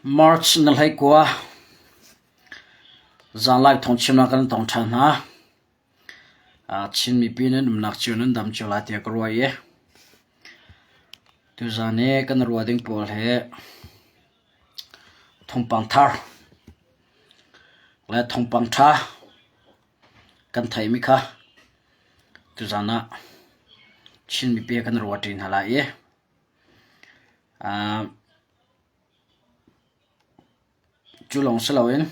March na 19 zanlai thawngchimnak kan tong ṭhan hna. Chin mipi nan umnak cio nan dam cio lai tiah ka ruah i tuzaan i kan ruah ding pawl hi thawngpang thar le thawngpang ṭha kan theihmi kha tuzaan ah Chin mipi kan ruah ṭi hna lai i cu lawng si loin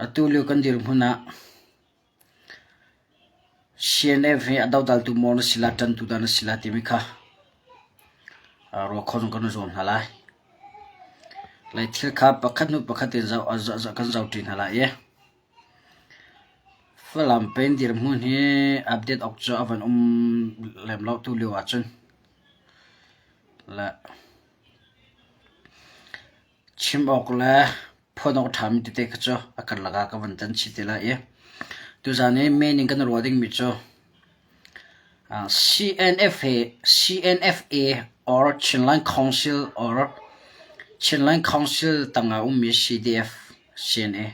atu lio kan dirhmun ah CNF hi a dodaltu maw na si lai, ṭantu dah na si lai timi kha ruakhon kan i zuam hna lai. Lai thil kha pakhat hnu pakhat in kan zohṭi hna lai i Falam peng dirhmun hi update awk cu a van um lem lo tu lio ahcun. Le chim awk le phuan awk ṭhami tete kha cu a karlak ah ka van tan chih te lai i tuzaan i main in kan ruah dingmi cu CNFA, CNFA or Chinland Council or Chinland Council tangah ummi CDF CNA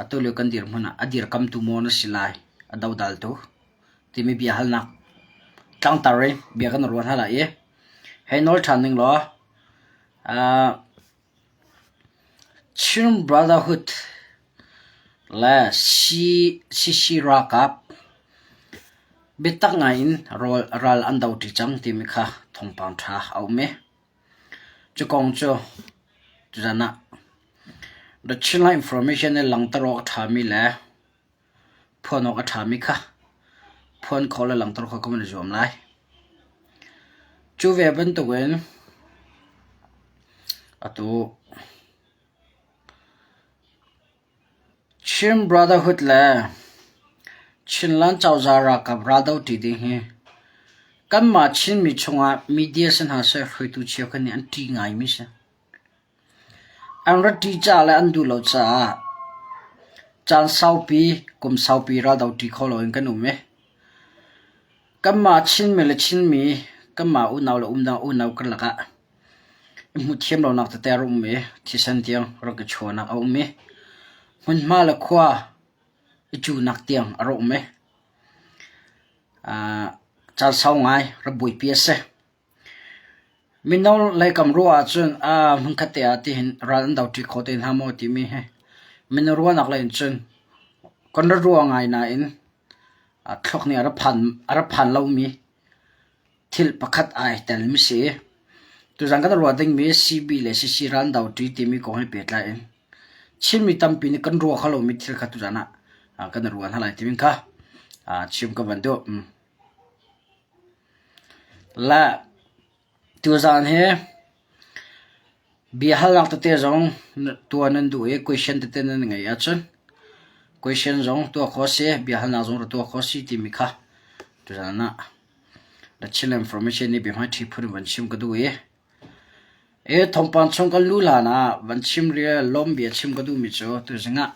atu lio kan dirhmun ah a dirkamtu maw na si lai, a dodaltu timi biahalnak tlangtar in bia kan ruah hna lai i hei nawl ṭhan ning law Chin Brotherhood le CC ralkap biatak ngai in ral an doṭi cang timi kha thawngpang ṭha a um i cu kong cu tuzan ah The Chinland Information nih langhter awk a ṭhami le phuan awk a ṭhami kha phuan khawh le langhter khawh kan van i zuam lai. Cu ve bantukin atu Chin Brotherhood le Chinland cozah ralkap raldoṭi ding hi kanmah Chinmi chungah media si hna seh hruaitu cheukhat nih an ṭih ngaimi si. An ra ṭih caah le an duh lo caah caan saupi, kum saupi raldo ṭi kho loin kan um i kanmah Chinmi le Chinmi, kanmah unau le unau karlak ah i hmuhthiam lonak tete a rak um i thisen tiang rak i chuahnak a um i hmunhma le khua i cunak tiang a rak um i caan sau ngai rak buaipi a si. Mino leikam ruah ahcun hmunkhat te ah tihin ral an doṭi kho te hna maw timi hi mino ruahnak lei in cun kan ra ruah ngai nain thluak nih a ra phan lomi thil pakhat ai telmi si. Tuzan kan ruah dingmi CB le CC ral an doṭi timi kong he pehtlai in Chinmi tampi nih kan ruah kho lomi thil kha tuzan ah kan i ruah hna lai timi kha chim ka van duh. Le tuzaan hi biahalnak tete zong tuah nan duh i question tete nan ngeih ahcun question zong tuah khawh a si, biahalnak zong ra tuah khawh a si timi kha tuzaan ah The Chin Information nih biahmaiṭhi phun in van chim ka duh i E thawngpang chung kan luh hlan ah van chim rial lawm bia chim ka duhmi cu tuzing ah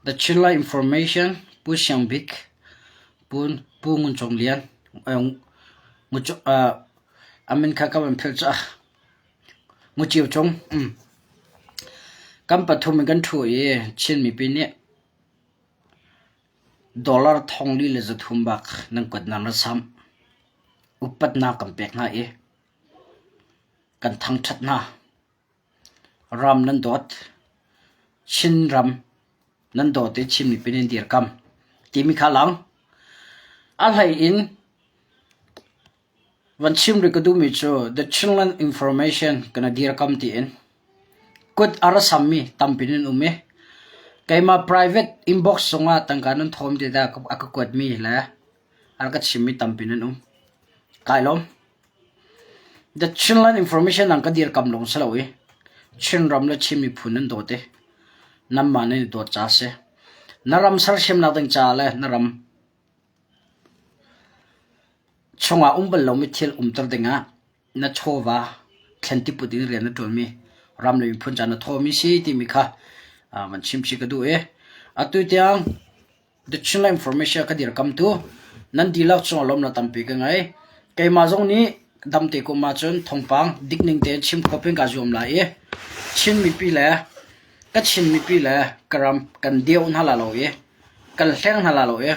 The Chinland Information Pu Siang Bik Pu Pu Ngun Cung Lian a min kha ka van philh caah Ngu Cio Cung kan pathum in kan ṭhu i Chin mipi nih dollar thong li le 300 bak nan kuat nan ra samh. Upatnak kan pek hna i kan thangṭhat hna. Ram nan dawt. Chinram nan dawt i Chin mipi nan dirkam timi kha lang. A hlei in van chim rih ka duhmi cu The Chinland Information kana dirkam tiin kut a ra sammi tampi nan um i keimah private inbox zongah tangka nan thawm ti dah a ka kuatmi le a ka chimmi tampi nan um. Kai lawm. The Chinland Information ang ka dirkam lawng si lo i Chinram le Chin miphun nan dawt i nanmah nan i dawt ca si. Na ram sersiamnak ding caah le na ram chungah um bal lomi thil umter dingah na chawva thlen tiput in rian na ṭuanmi ram le miphun ca na thawmi si timi kha van chim chih ka duh i atu tiang The Chinland Information ka dirkamtu. Nan dihlak cungah lawmhnak tampi ka ngei. Keimah zong nih damte kum ahcun thawngpang dik ning tein chim khawh pin kaa zuam lai i Chin mipi le ka Chin mipi le ka ram kan deu hna la lo i kan hleng hna la lo i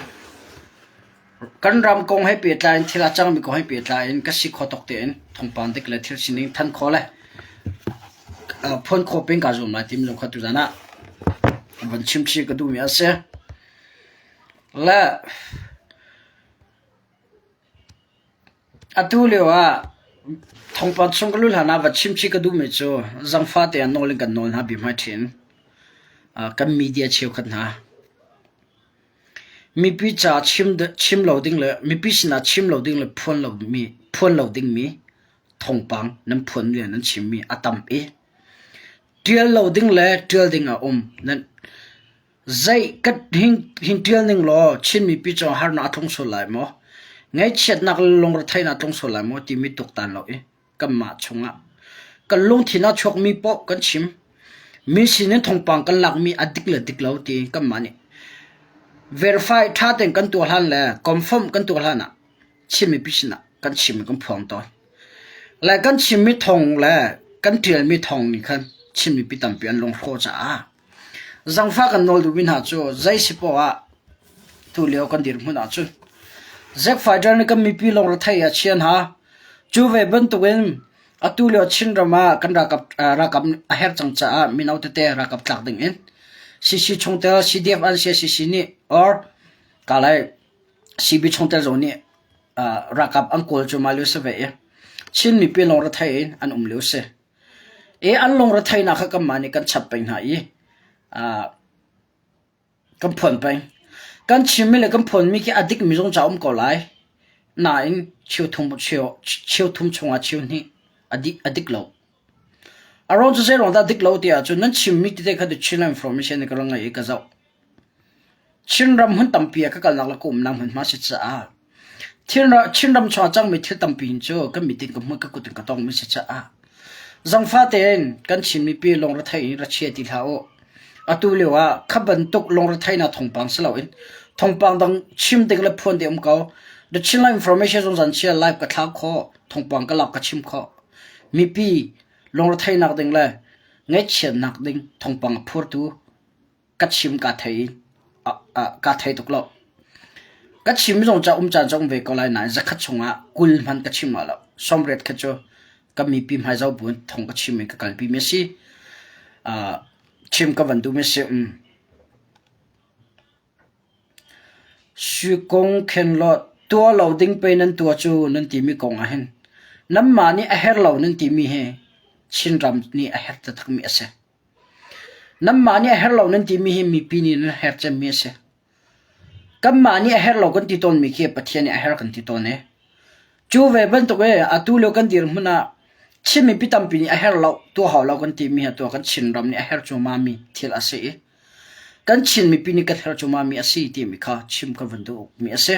kan ram kong he pehtlai in thil a cangmi kong he pehtlai in ka si kho tawk tein thawngpang dik le thil sining than khawh le phuan khawh pin kaa zuam lai timi zong kha tuzan ah van chim chih ka duhmi a si. Le Atu lio ah thawngpang chung ka luh hlan ah va chim chih ka duhmi cu zangfah tein nawl in kan nawl hna bia hmaiṭhin. Kan media cheukhat hna. Mipi ca chim lo ding le mipi sinah chim lo ding le phuan lo dingmi thawngpang nan phuan le nan chimmi a tam i ṭial lo ding le ṭial ding a um. Nan Zei ka hin ṭial ning law Chin mipi cungah harnak a tlung sual lai maw? Ngaihchiatnak le lungretheihnak a tlung sual lai maw timi tuaktan lo i kanmah chungah kan lungthin ah chuakmi paoh kan chim. Mi sinin thawngpang kan lakmi a dik le dik lo tiin kanmah nih verify ṭha tein kan tuah hlan le confirm kan tuah hlan ah Chin mipi sinah kan chim i kan phuang tawn. Le kan chimmi thawng le kan ṭialmi thawng nih khan Chin mipi tampi an lungrawh caah Zangfah kan nawl duhmi hna cu zei si poah ah tulio kan dirhmun ahcun Zack Fighter nih kan mipi lawng rethei a chia hna. Cu ve bantukin atu lio Chinram ah kan ralkap ralkap a herh cang caah mino tete ralkap tlak ding in CC chungtel CDF an si CC nih or kalai CB chungtel zong nih ralkap an kawl cu mah lio si ve i Chin mipi lawng rethei in an um lio si. I an lungretheihnak kha kanmah nih kan chap peng hna i kan phuan peng. Kan chimmi le kan phuanmi khi a dikmi zong ca um ko lai. Nain cheuthum chungah cheu hnih a dik lo. A ruang cu zeiruang dah a dik lo ti ahcun nan chimmi tete kha The Chinland Information nih ka rak ngaih i ka zoh. Chinram hmun tampi ah ka kalnak le ka umnak hmunhma a si caah Chinram chungah cangmi thil tampi hin cu kan mit in ka hmuh ka kut in ka tongmi si caah zangfah tein kan Chin mipi lungrethei in ra chia ti hlah u. Atu lio ah kha bantuk lungretheihnak thawngpang si loin thawngpang dang chim ding le phuan ding um ko. The Chinland Information zung zan chia live ka thlau khawh, thawngpang ka lak ka chim khawh. Mipi lungretheihnak ding le ngaihchiatnak ding thawngpang a phurtu ka chim kaa thei kaa thei tuk lo. Ka chim zong ca um caan cu um ve ko lai nain zakhat chungah 20 hmanh ka chim lo. 80 kha cu ka mipi hmai zoh buin thong ka chim i ka kalpi mi a si. Chim ka van duh mi a si. Sui kong khen law tuah lo ding pei nan tuah cu nan timi kong ah hin nanmah nih a herh lo nan timi hi Chinram nih a herh taktakmi a si. Nanmah nih a herh lo nan timi hi mipi nih nan herh cemmi a si. Kanmah nih a herh lo kan ti tawnmi khi Pathian nih a herh kan ti tawn i cu ve bantuk i atu lio kan dirhmun ah Chin mipi tampi nih a herh lo, tuah hau lo kan timi hi atu ah kan Chinram nih a herh cuahmahmi thil a si i kan Chin mipi nih kan herh cuahmahmi a si timi kha chim kan van duhmi a si.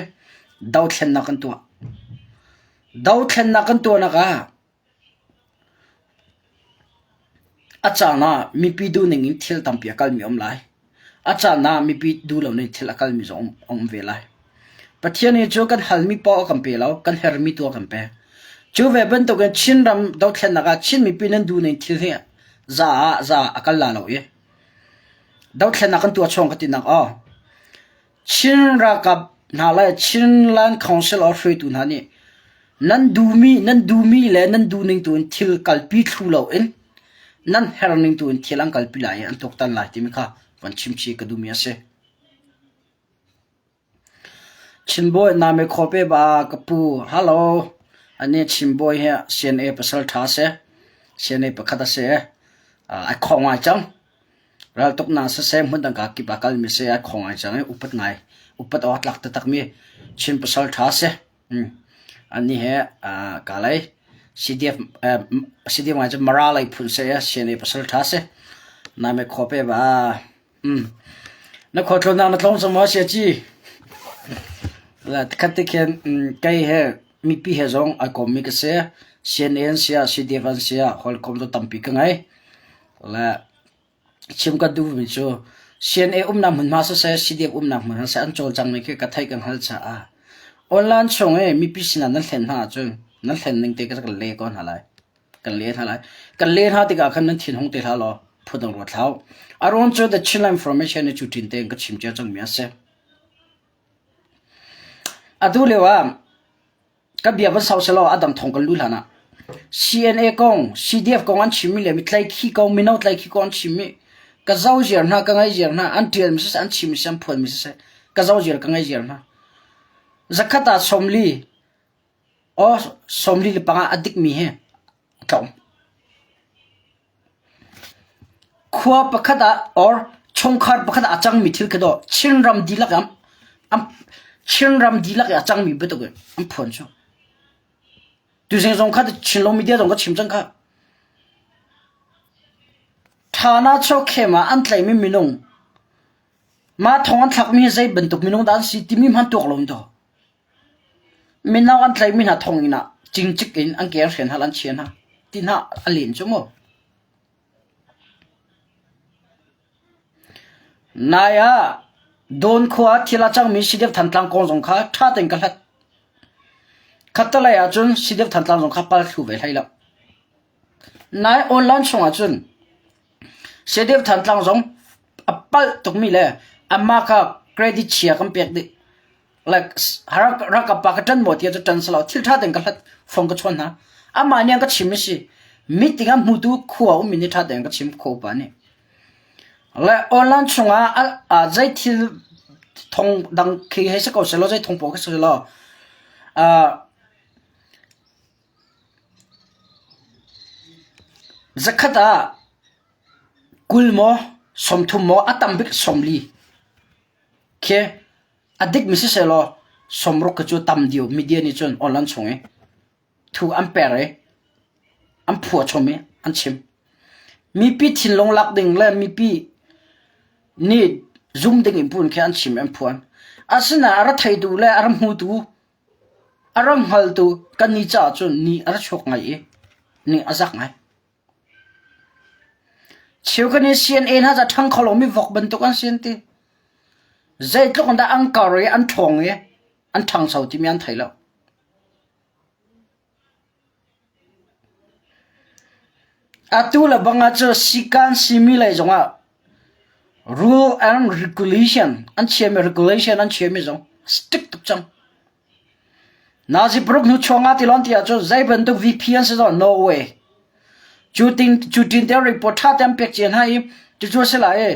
Dothlennak kan tuah. Dothlennak kan tuahnak ah A caan ah mipi duhning in thil tampi a kalmi a um lai. A caan ah mipi duh lo ning thil a kalmi zong a um ve lai. Pathian nih cu kan halmi paoh a kan pe lo, kan herhmi tu a kan pek. Cu ve bantukin Chinram dothlennak ah Chin mipi nan duhning thil hi za ah za a kal la lo i dothlennak kan tuah chung ka tinak aw. Chin ralkap hna le Chinland Council of hruaitu hna nih nan duhmi nan duhmi le nan duhning tu in thil kalpi thlu loin nan herning tu in thil an kalpi lai i an tuaktan lai timi kha van chimchih ka duhmi a si. Chinbawi name khaw pe ba ka pu hello ani Chinbawi hi CNA pasal ṭha si CNA pakhat a si ai khawng ngai cang. Raltuknak siseh hmundang ka kip ah kalmi si ai khong ai cang i upat ngai upat awk a tlak taktakmi Chin pasal ṭha a si. Annih he kaa lei CDF CDF ngai cu Mara lei phun si i CNA pasal ṭha a si. Nai khua pe ba. Na khualtlawnnak na tlawng cang maw Siaci? Khat te khin kei he mipi he zong ai kommi ka si. CNA an si ah CDF an si ah hawikom cu tampi ka ngei. Le chim ka duhmi cu CNA umnak hmunhma siseh, CDF umnak hmunhma siseh an cawlcanghmi khi ka theih ka hngalh caah. Online chung i mipi sinah nan hlen hna ahcun nan hlen ning te ka kan le ko hna lai. Kan le hna lai. Kan le hna tikah khan nan thin hung te hlah law phundang ruat hlah u. A ruang cu The Chinland Information i cu ṭin tein ka chim cia cangmi a si. Atu lio ah Ka bia van sau selaw a dang thong kan lu hlan ah CNA kong, CDF kong an chimmi le mi tlaikhi kong, mino tlaikhi kong an chimmi ka zo ziar hna, ka ngai ziar hna, an ṭialmi siseh, an chimmi siseh, an phuanmi siseh, ka zo ziar, ka ngai ziar hna. Zakhat ah 40 aw 45 a dikmi hi a tlawm. Khua pakhat ah or chungkhar pakhat ah a cangmi thil khi dawh Chinram dihlak ah Chinram dihlak i a cangmi bantuk in an phuan cu. Tuzing zong kha Chinlung media zong ka chim cang kha. Thana chawkhem ah an tlaihmi minung mah thong an thlakmi hi zei bantuk minung dah an si timi hmanh tuak lo in dawh. Mino an tlaihmi hna thonginn ah cingcik in an ke an hren hna, an chia hna. Ti hna a len cu mu. Nai ah Dawn khua thil a cangmi CDF Thantlang kong zong kha ṭha tein ka hlat. Khattelei ahcun CDF Thantlang zong kha pal thlu ve hlei lo. Nai online chung ahcun CDF Thantlang zong a palh tukmi le amah kha credit chia kan pek dih. Like ralkap pa ka ṭan maw ti ahcun ṭan si lo. Thil ṭha tein ka hlat fong ka chawn hna. Amah nih an ka chim i si. Meeting ah hmutu khua ummi nih ṭha tein ka chim khua upa nih. Le online chungah zei thil thong dang khi hei si ko selaw zei thong paoh khi si selaw zakhat ah 20 maw 30 maw a tam bik 40 khi A dikmi sisehlaw sawmruk khi cu tam deuh media nih cun online chung i thu an per i an phuah chom i an chim. Mipi thinlung lak ding le mipi nih zum ding in pun khi an chim i an phuan. Asinain a ra theitu le a ra hmutu, a ra hngaltu kan nih caah cun ni a ra chuak ngai i ni a zak ngai. Cheukhat nih CNA hna cu a ṭhang kho lomi vok bantuk an si an ti. Zeitluk in dah an kar i an ṭhawng i an ṭhangcho timi an thei lo. Atu le bang ah cu sikaan simi lei zongah rule and regulation an chiami regulation an chiami zong strict tuk cang. Nazi paruk hnu chuak nga ti lawng ti ahcun zei bantuk VP an si zong no way. Cu ting cu tin te report ṭha te an pek cia hna i cucu a si lai i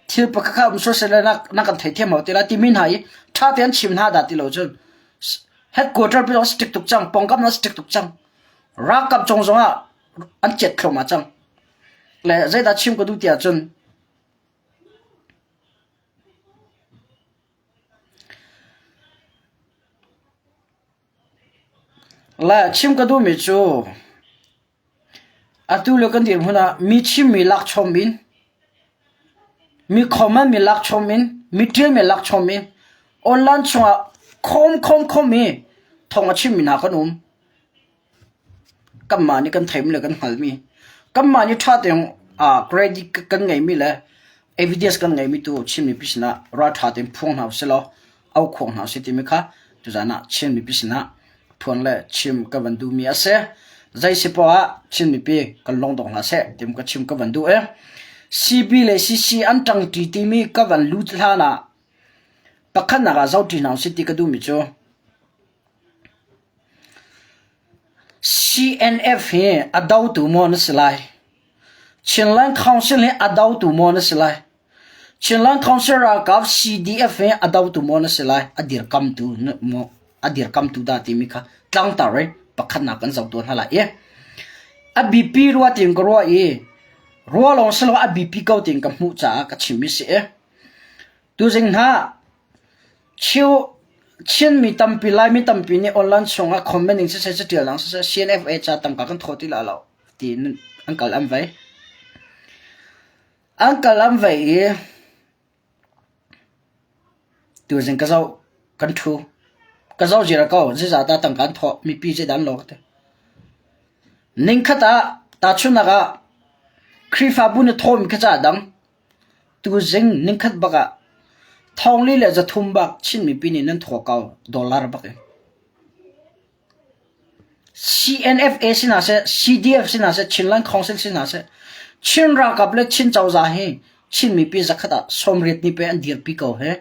thil pakhat kha um sual seh na na kan theithiam hau ti lai timi hna i ṭha te an chim hna dah ti lo cun headquarter pi zong strict tuk cang pawngkam zong strict tuk cang ralkap cung zong ah an chiat thluahmah cang le zeidah chim ka duh ti ahcun Le chim ka duhmi cu atu lio kan dirhmun ah mi chimmi lakchom in, mi comment mi lakchom in, mi ṭialmi lakchom in online chungah khawm khawm khawm i thawng a chimmi hna kan um. Kanmah nih kan theihmi le kan hngalhmi, kanmah nih ṭha tein credit kan ngeihmi le evidence kan ngeihmi tu Chin mipi sinah ralṭha tein phuang hna usih law aukhuang hna usih timi kha tuzaan ah Chin mipi sinah phuan le chim ka van duhmi a si. Zei si poah ah Chin mipi kan lungdong hlah seh ti ka chim ka van duh i CB le CC an ṭangṭi timi ka van lut hlan ah pakhatnak ah zohṭi hna usih ti ka duhmi cu CNF hi a dotu maw na si lai? Chinland Council hi a dotu maw na si lai? Chinland Council ralkap CDF hi a dotu maw na si lai? A dirkamtu maw a dirkamtu dah timi kha tlangtar i pakhatnak kan zoh tuah hna lai i a biapi rua tiin ka ruah i rua lawng si lo a biapi ko tiin ka hmuh caah ka chimmi si i tuzing hna Cheu Chinmi tampi Laimi tampi nih online chungah comment in siseh catial dang siseh CNFA ca tangka kan thaw ti la lo tiin an kal an vei. An kal an vei i tuzing ka zoh kan ṭhu. Ka zoh zira ko zeizah dah tangka an thawh mipi zeidah an lo ka ti. Ningkhat ah tahchunhnak ah Khrihfabu nih thawhmi kha ca dang Tuzing ningkhat bak ah 4,300 bak Chin mipi nih nan thaw ko dollar bak in. CNFA si hna seh, CDF si hna seh, Chinland Council si hna seh, Chin ralkap le Chin cozah hi Chin mipi zakhat ah 80 nih pei an dirpi ko hi.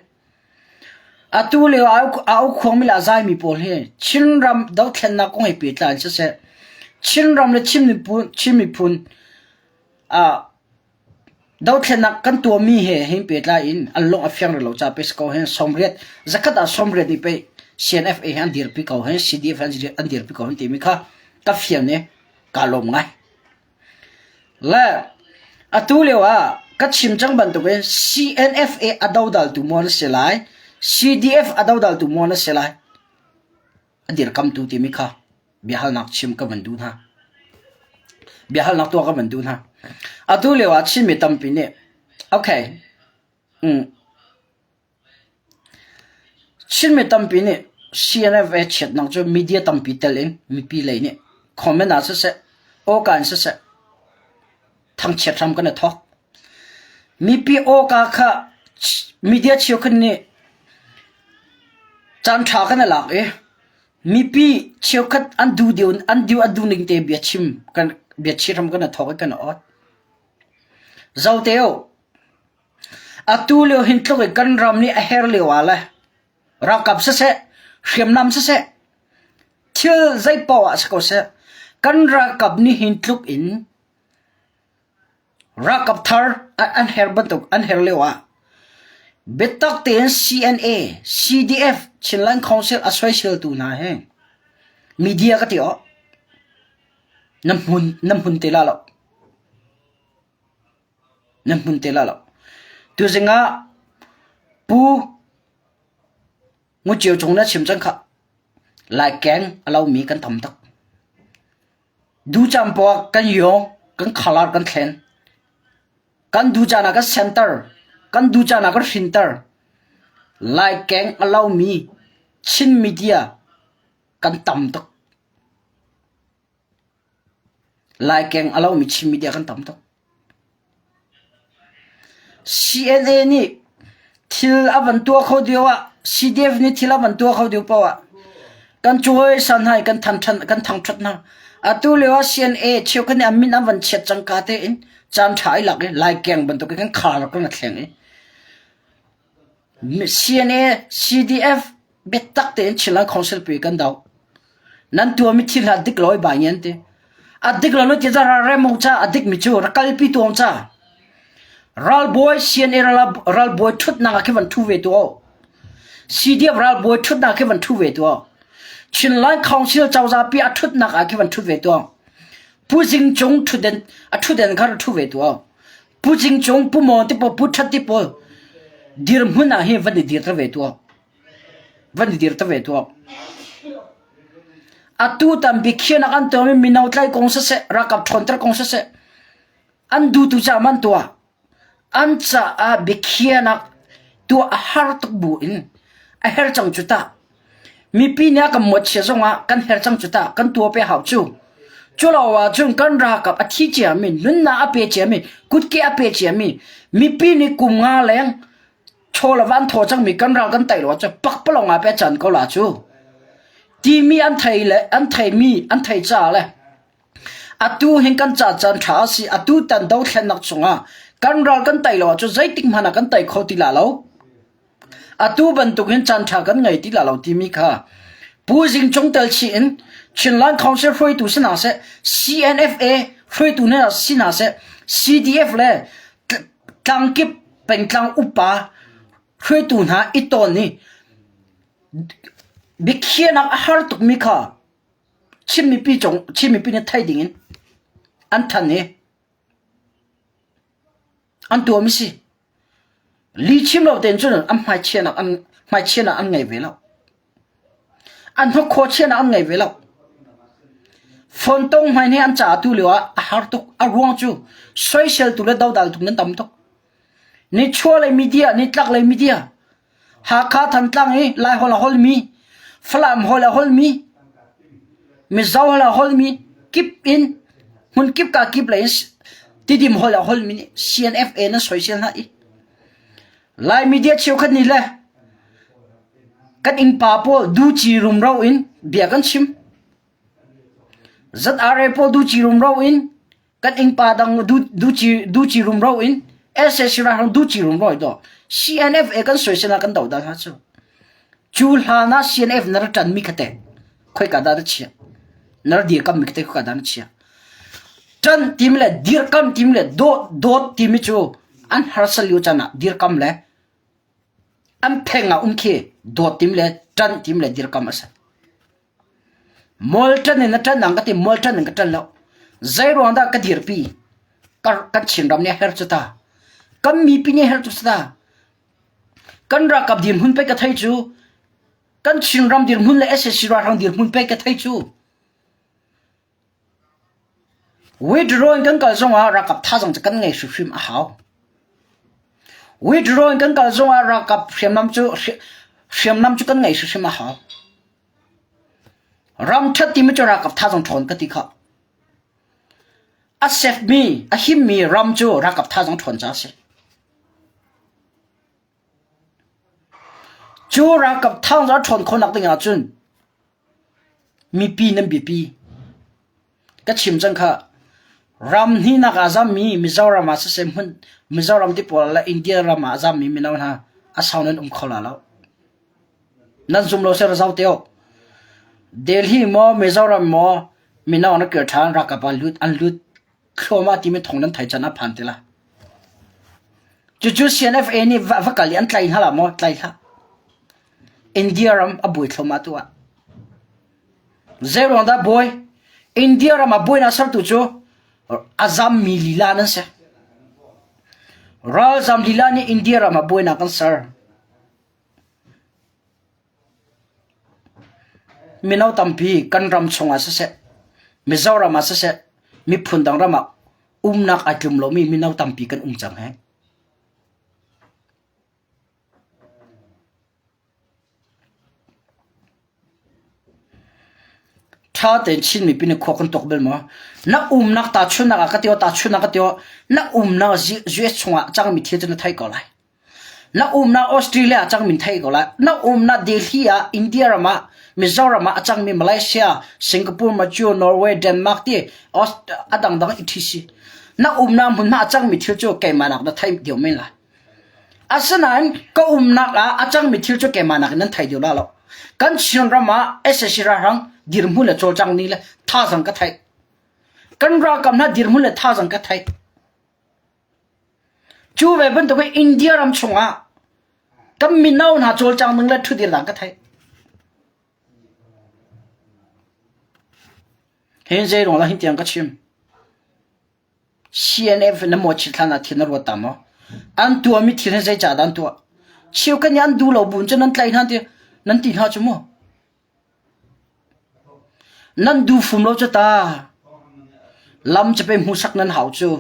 Atu lio a ukhuangmi le a zaimi pawl hi Chinram dothlennak kong he pehtlai in siseh, Chinram le Chin miphun, Chin miphun dothlennak kan tuahmi he hin pehtlai in an lung a fiang rih lo caah pei si ko hin 80 zakhat ah 80 nih pei CNFA hi an dirpi ko hin CDF an dirpi ko hin timi kha ka fian i kaa lawm ngai. Le atu lio ah ka chim cang bantukin CNFA a dodaltu maw na si lai, CDF a dodaltu maw na si lai, a dirkamtu timi kha biahalnak chim ka van duh hna. Biahalnak tuah ka van duh hna. Atu lio ah Chinmi tampi nih, okay, mm, Chinmi tampi nih CNFA chiatnak cu media tampi tel in mipi lei nih comment ah siseh, awka in siseh thangchiat hram kan i thawk. Mipi awka kha media cheukhat nih caanṭha kan i lak i mipi cheukhat an duh an duh an duh ning te biachim kan biachim hram kan i thawk i kan i awt. Zote u, Atu lio hin tluk in kan ram nih a her lio ah le ralkap siseh, hriamnam siseh, thil zeipaoh ah si ko seh, kan ralkap nih hin tluk in ralkap thar an her bantuk an her lio ah biatak tein CNA, CDF, Chinland Council a soiseltu hna hi media ka ti awk na hmun na hmun te la lo. Nan hmun te la lo. Tuzing ah Pu Ngu Cung na chim cang khah. Laikeng a lomi kan tam tuk. Ducam poah kan yong, kan khalar kan thlen. Kan ducan ah kan center, kan ducan ah kan hrinter. Laikeng a lomi Chin media kan tam tuk. Laikeng a lomi Chin media kan tam tuk. CNA nih thil a van tuah kho dio ah CDF nih thil a van tuah kho dio paoh ah kan cawisan hna i kan kan thangṭhat hna. Atu lio ah CNA cheukhat nih an min an van chiat cangka tein caan ṭha i lak i laikeng bantuk in kan khar kan thleng i CNA, CDF biatak tein Chinland Council pi kan doh. Nan tuahmi thil hna dik lo i bai ngen ti. A dik lo nu ti ra rem ca a dik mi cu ra kalpi tuang ca. Ralbawi CNA ralbawi thutnak ah khi van thu ve tu o. CDF ralbawi thutnak khi van thu ve tu o. Chinland Council cozah pi a thutnak ah khi van thut ve tu o. Pu Zing Cung thutden a thutden kha ra thu ve tu o. Pu Cing Cung, Pu Maw ti pawl, Pu That ti pawl dirhmun ah hin van i dir ta ve tuah. Van i dir ta ve tuah. Atu tam biakhiahnak an tuahmi mino tlai kong siseh, ralkap ṭhawnter kong siseh, an duhtu caah man tuah. An caah biakhiahnak tuah a har tuk bu in a her cang cu tah. Mipi nih a kan muatchia zongah kan her cang cu tah, kan tuah pe hau cu. Culo ahcun kan ralkap a thi ciami, nunnak a pe ciami, kutke a pe ciami, mipi nih kum nga leng chaw le van thaw cangmi kan ral kan tei lo ahcun pakpalawng ah pe can ko la cu. Timi an thei le an theimi an thei ca le atu hin kan ca caan ṭha a si atu tan dothlennak chungah kan ral kan tei lo ahcun zeitik hmanh ah kan tei kho ti la lo. Atu bantukin caanṭha kan ngei ti la lo timi kha Pu Zing Cung tel chih in Chinland Council hruaitu si hna seh, CNFA hruaitu hna si hna seh, CDF le tlangkip pengtlang upa hruaitu hna i tawn i biakhiahnak a har tukmi kha Chin mipi cung Chin mipi nih theih dingin an thanh i an tuahmi si. Lihchim lo tein cun an hmaichiahnak an hmaichiahnak an ngei ve lo. An hnokkhua chiahnak an ngei ve lo. Fawntong hmai nih an caah tu lio ah a har tuk. A ruang cu soiseltu le dodaltu nan tam tuk. Nichuah lei media, nitlak lei media, Hakha Thantlang i Laiholh a holmi, Falam holh a holmi, Mizo holh a holmi kip in hmun kip ka kip lei in Tidim holh a holmi nih CNFA nan soisel hna i Lai media cheukhat nih le kan innpa pawl duci rumro in bia kan chim. ZRA pawl duci rumro in kan innpa dang duci duci rumro in SAC ralhrang duci rumro do CNF e kan soisel ah kan dohdal hna cu. Cu hlan ah CNF na ra ṭan mi kha teh khoika dah na chiah? Na ra dirkamh mi kha teh khoika dah na chiah? Ṭan timi le dirkamh timi le dawt dawt timi cu an harsa lio caan ah dirkamh le an pheng ah um khi dawt timi le ṭanh timi le dirkamh a si. Mual ṭan in na ṭan ang ka ti, mual ṭan in ka ṭan lo. Zei ruang dah ka dirpi? Kan Chinram nih a herh cu ta. Kan mipi nih a herh cu ta. Kan ralkap dirhmun pei ka thei cu. Kan Chinram dirhmun le sac ralhrang dirhmun pei ka thei cu. Withdraw in kan kal zongah ralkap thazaang cu kan ngei hrimhrim a hau. Withdraw in kan kal zongah ralkap hriamnam cu hriamnam cu kan ngei hrimhrim a hau. Ram ṭhat timi cu ralkap thazaang ṭhawn ka ti khah. A sefmi, a himmi ram cu ralkap thazaang ṭhawn ca a si. Cu ralkap thazaang ṭhawn khawhnak ding ahcun Mipi nan biapi. Ka chim cang khah. Ram hnihnak ah zammi Mizoram ah siseh hmun Mizoram ti pawl le India ram ah a zammi mino hna a sau nan um kho la lo. Nan zum lo seh zau te awk. Delhi maw Mizoram maw mino na kir ṭhan ralkap ah lut an lut thluahmah timi thawng nan theih caan a phan te la. Cucu CNFA nih va, va kal i an tlai hna la maw? Tlai hlah. India ram a buai thluahmah tu ah. Zei ruang dah buai? India ram ah buainak sertu cu a zammi lila nan si. Ralzam lila nih India ram ah buainak kan ser. Mino tampi kan ram chungah siseh, Mizoram ah siseh, miphun dang ram ah umnak ai tlum lomi mino tampi kan um cang he. Ṭha tein Chin mipi nih khua kan tuak bal maw? Na umnak tahchunhnak ah ka ti aw, tahchunhnak ka ti aw, na umnak US chungah a cangmi thil cu na theih ko lai. Na umnak Australia ah cangmi na theih ko lai. Na umnak Delhi ah, India ram ah, Mizoram ah a cangmi Malaysia, Singapore, Malaysia, Norway, Denmark ti a dangdang etc. Na umnak hmunhma a cangmi thil cu keimah nak na theih deuh men lai. Asinain ka umnak ah a cangmi thil cu keimah nakin nan thei deuh la lo. Kan Chinram ah sac ralhrang dirhmun le cawlcang ning le thazaang ka theih. Kan ralkap hna dirhmun le thazaang ka theih. Cu ve bantukin India ram chungah kan mino hna cawlcang ning le ṭhutdir dan ka theih. Hin zei ruang lah hin tiang ka chim. CNF na mawchit hlan ah thil na ruat ta maw? An tuahmi thil hi zeicah dah an tuah? Cheukhat nih an duh lo bu in cun nan tlaih hna ti nan ti hna cu mu. Nan duh fum lo cu ta. Lam cu pei hmuhsak nan hau cu.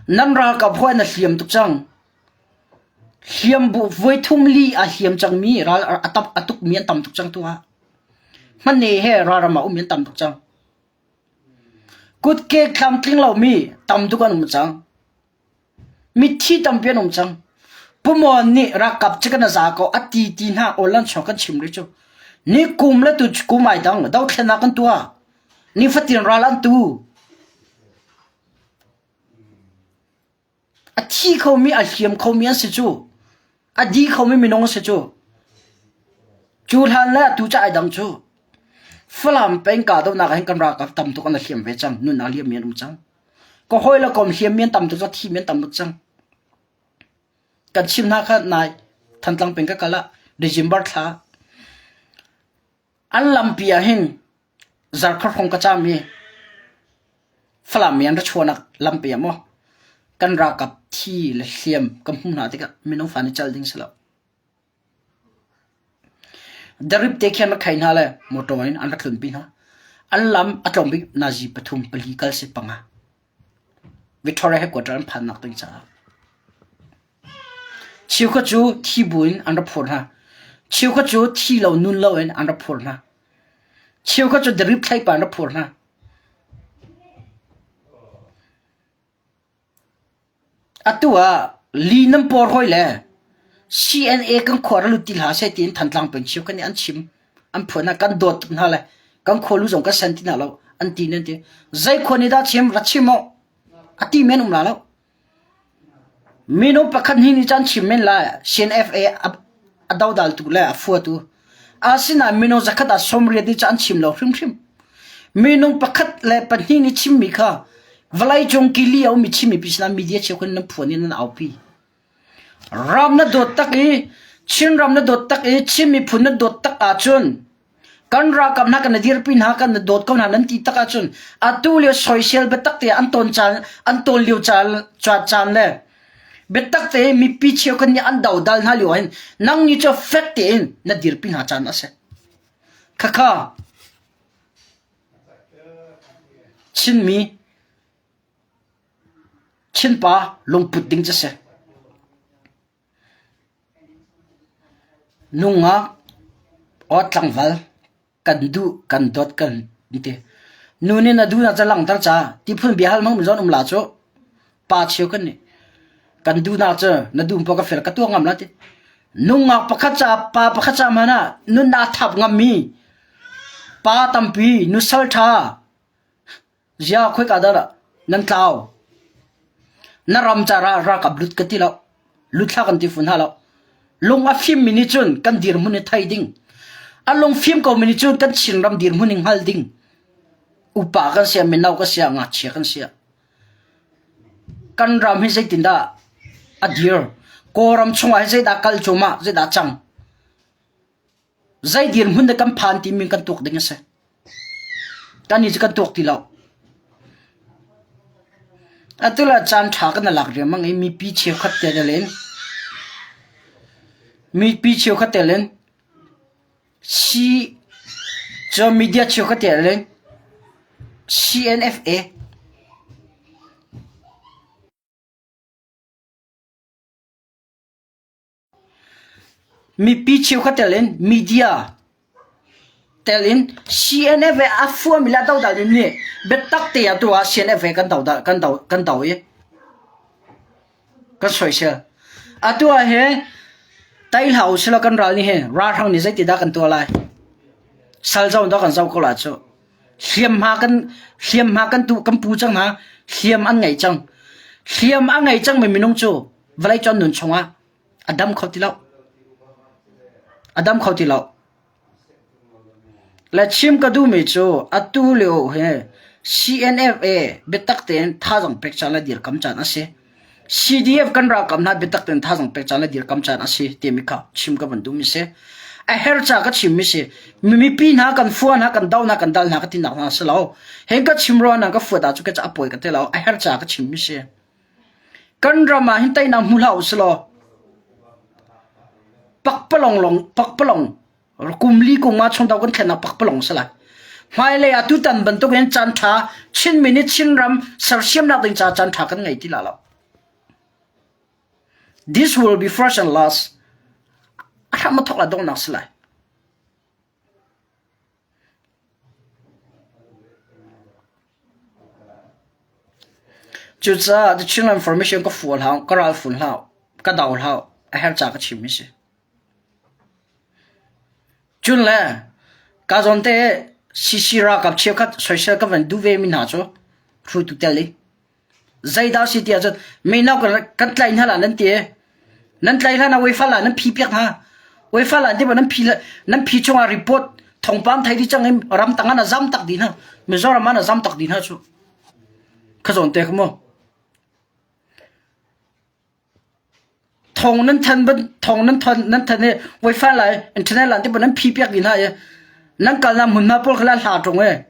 Nan ralkap hawi na hliam tuk cang. Hliam bu voi thum li a hliam cangmi ral a tam a tukmi an tam tuk cang tu ah. Hmanne he ralram ah um an tam tuk cang. Kutke tlamtling lomi tam tuk an um cang. Mithi tampi an um cang. Pumawn nih ralkap cu kan za ko a ti ti hna awl an chuak kan chim rih cu. Ni kum le tu kum ai dang dothlennak kan tuah. Nifatin ral an tu. A thi khomi a hliam khomi an si cu. A di khomi minung an si cu. Cu hlan le atu ca ai dang cu. Falam peng kahdohnak ah hin kan ralkap tam tuk an hliam ve cang. Nunnak liammi an um cang. Ka hawi le kom hliammi an tam tuk cang, thimi an tam tuk cang. Kan chim hna kha nai Thantlang peng ka kal ah December thla an lampi ah hin zarkhat hrawng ka cam i Falam mi an ra chuahnak lampi ah maw kan ralkap thi le hliam ka hmuh hna tikah minung fa nih cal ding si lo. Darip te khi an rak khai hna le motor in an rak tlunpi hna. An lam a tlawm bik nazi pathum pali kal si panga. Victoria headquarter an phannak ding caah. Cheukhat cu thi bu in an rak phur hna. Cheukhat cu thi lo nun lo in an rak phur hna. Cheukhat cu darip thlaipa an rak phur hna. Atu ah li nan pawr hawi le CNA kan khua ra lut ti hlah seh tiin Thantlang peng cheukhat nih an chim. An phuan ah kan dawt tuk hna le. Kan khualu zong kan sen ti hna lo. An ti nan ti. Zei khua nih dah chim ra chim awh. A ti men um la lo. Minung pakhat hnih nih cun chim men lai. CNFA a dodal tu le a fuatu. Asinain minung zakhat ah 80 nih cun an chim lo hrimhrim. Minung pakhat le pahnih nih chimmi kha vawleicung kili a ummi chimmi pi sinah media cheukhat nan phuan in nan aupi. Ram na dawt tak i Chinram na dawt tak i Chin miphun na dawt tak ahcun kan ralkap hna kan dirpi hna kan dawt ko hna nan ti tak ahcun atu lio soisel biatak te an tawn caan an tawn lio caan caan le biatak te mipi cheukhat nih an dodal hna lio hin nang ni cu fek tein na dirpi hna caan a si. Khakha Chinmi Chinpa lungput ding cu si. Nungak aw tlangval kan duh kan dawt kan ti. Nu nih na duhnak cu langhter ca tiphun biahal hmang mi zawn um la cu pa cheu kan nih kan duhnak cu na duh paoh ka fel ka tuah ngam la ti. Nungak pakhat ca pa pakhat ca hmanh ah nunnak thap ngam mi pa tampi nusal ṭha Ziah khoika dah nan tlau? Na ram ca ralkap lut ka ti lo. Lut hlah kan ti fun hna lo. Lung a fimmi nih cun kan dirhmun hi thei ding. A lung fim komi nih cun kan Chinram dirhmun hi hngal ding. Upa kan si ah, mino kan si ah, ngakchia kan si ah. Kan ram hi zeitindah a dir? Kawlram chungah hin zeidah kal cuahmah, zeidah cang? Zei dirhmun dah kan phan timi kan tuak ding a si. Kannih cu kan tuak ti lo. Atu le caan ṭha kan lak riangmang i mipi cheukhat te tel in mipi cheukhat tel in C cu media cheukhat tel in CNFA Mipi cheukhat tel in media tel in CNF he a fuami le a dodal mi nih biatak te ah tu ah CNF he kan dodal kan do kan do i kan soisel. Atu ah hin tai hlah usih law kan ral nih hin ralhrang nih zeitidah kan tuah lai? Sal zong dah kan zoh ko lai cu. Hliamhma kan hliamhma kan tu kan pu cang hna. Hliam an ngei cang. Hliam a ngei cangmi minung cu vawleicung nun chungah a dam kho ti lo. A dam kho ti lo. Le chim ka duhmi cu atu lio hi CNFA biatak tein thazaang pek caan le dirkam caan a si. CDF kan ralkap hna biatak tein thazaang pek caan le dirkam caan a si timi kha chim ka van duhmi si. A her ca ka chimmi si. Mipi hna kan fua hna kan do hna kan dal hna ka tinak hna si lo. Heng ka chim ruang hna ka fuat ah cu ka ca a pawi ka ti lo. A her ca ka chimmi si. Kan ram ah hin teinak hmu hlah usih law pakpalawng lawng pakpalawng kum li kum nga chung do kan thlennak pakpalawng si lai. Hmailei ah tutan bantuk in caan ṭha Chinmi nih Chinram sersiamnak ding ca caan ṭha kan ngei ti la lo. This will be first and last. A hram a thawk la donghnak si lai. Cucaah The Chinland Formation ka fual hau, ka ral fun hlah, ka do hlah, a herh ca ka chim mi si. Cun le ka zawn te CC ralkap cheukhat soisel ka van duh ve mi hna cu hruaitu tel i Zeidah si ti ahcun mino kan tlaih hna lah nan ti i nan tlaih hlan ah UEFA lah nan phi piak hna. UEFA lah ti nan phi nan phi chungah report thawngpang thei dih cang i ramtang ah na zam tak dih hna. Mizoram ah na zam tak dih hna cu. Kha zawn te kha mu. Thawng nan than thawng nan than nan than i wifi lai internet lan ti nan phi piak dih hna i nan kalnak hmunhma pawl kha la hla ṭung i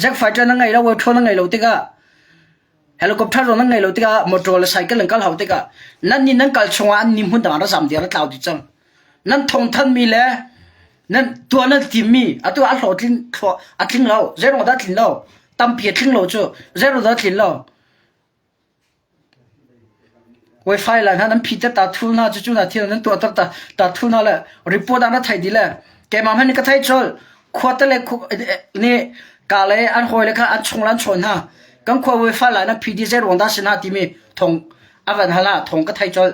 jet fighter nan ngei lo weṭhaw nan ngei lo tikah helicopter zong nan ngei lo tikah motor le cycle nan kal hau tikah nan nih nan kal chungah an ni hmun dang ah ra zam dih ra tlau dih cang nan thawng thanmi le nan tuah nan timmi atu a hlawhtlin a tling lo zeiruang dah a tlin lo tampi a tling lo cu zeiruang dah a tlin lo Wifi la hna nan phi te ta thul hna cucu hna thil nan tuah tak ta ta thul hna le report ah na theih dih le keimah hmanh nih ka theih colh khua te le nih ka le an hawi le kha an chung le an chawn hna kan khua wifi la nan phi dih zei ruang dah si hna timi thong a van hal ah thong ka theih colh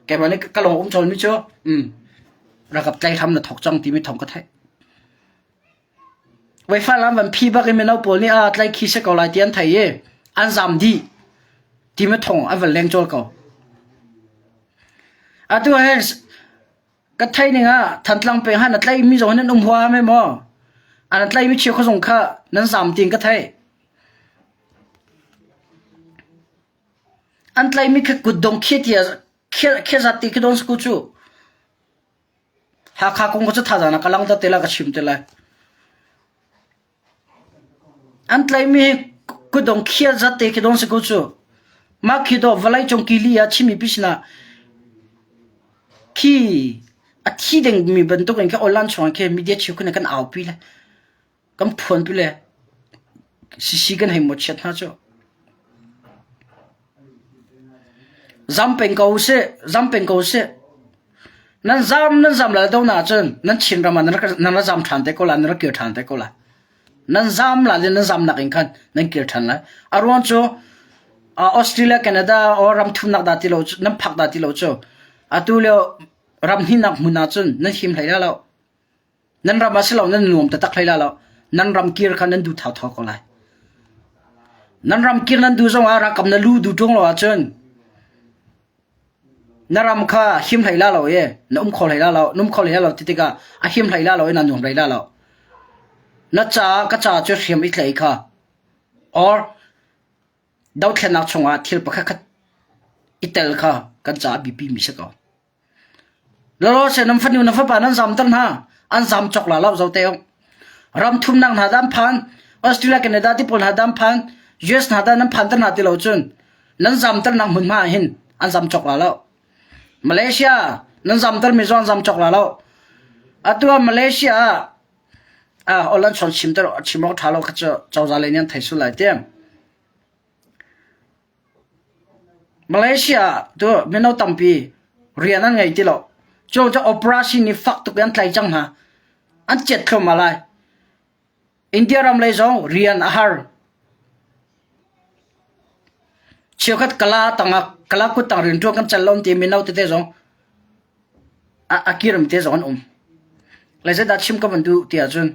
keimah nih ka lung um colh mi cu um rakap tlai hram na thok cang timi thong ka theih. Voi Falam van phi bak in mino pawl nih a tlai khi si ko lai ti an thei i an zam dih ti ma thong an van leng cawl ko. Atu ah hin ka thei ning ah Thantlang peng han a tlai mi zong hin an um huam he maw? An tlai mi cheu kha zong kha nan zam tiin ka thei. An tlai mi kha kutdong khia tia khia zat ti khi don sku cu. Hakha kong cu thazaang na ka langhter te lai ka chim te lai. An tlaihmi hi kutdong khial zat te khi dawng si ko cu. Mah khi dawh vawleicung kili ah Chinmi pi sinah khi a thi dingmi bantuk in khi online chungah khi media cheukhat nih kan aupi le kan phuanpi le sisi kan hei mawchiat hna cu. Zam peng ko usih, zam peng ko usih. Nan zam nan zam la do na cun nan Chinram ah nan ra zam ṭhan te ko lai, nan ra kir ṭhan te ko lai. Nan zam la le nan zam nak in khan nan kir ṭhan lai. A ruang cu Australia, Canada or ram thumnak dah ti lo nan phak dah ti lo cu atu lio ram hnihnak hmun ah cun nan him hlei la lo. Nan ram ah si lo nan nuam taktak hlei la lo. Nan ram kir kha nan duh thau ko lai. Nan ram kir nan duh zong ah rakam na lu duh ṭung lo ahcun na ram kha him hlei la lo i na um kho hlei la lo na um kho hlei la lo ti tikah a him hlei la lo i na nuam hlei la lo. Na ca ka ca cu hriam i tlaih kha or dothlennak chungah thil pakhat khat i tel kha kan caah biapi mi si ko. Lawlawse nan fanu nan fapa nan zamter hna. An zam cawk la lo zo te ung. Ram thumnak hna dah an phan. Australia, Canada ti pawl hna dah an phan. US hna dah nan phan ter hna ti lo cun nan zamter nak hmunhma ah hin an zam cawk la lo. Malaysia nan zamter mi zong an zam cawk la lo. Atu ah Malaysia ah ah online chon chim ter chim awk tha lo kha cu cozah lei nih an thei sul lai tiang. Malaysia tu mino tampi rian an ngei ti lo. Cu cu operation nih fak tuk in an tlai cang hna. An ciat thluahmah lai. India ram lei zong rian a har. Cheukhat kala tangah kala kut tang rian ṭuan kan cal lo ti mino tete zong a, a kirim te zong an um. Le zeidah chim ka van duh ti ahcun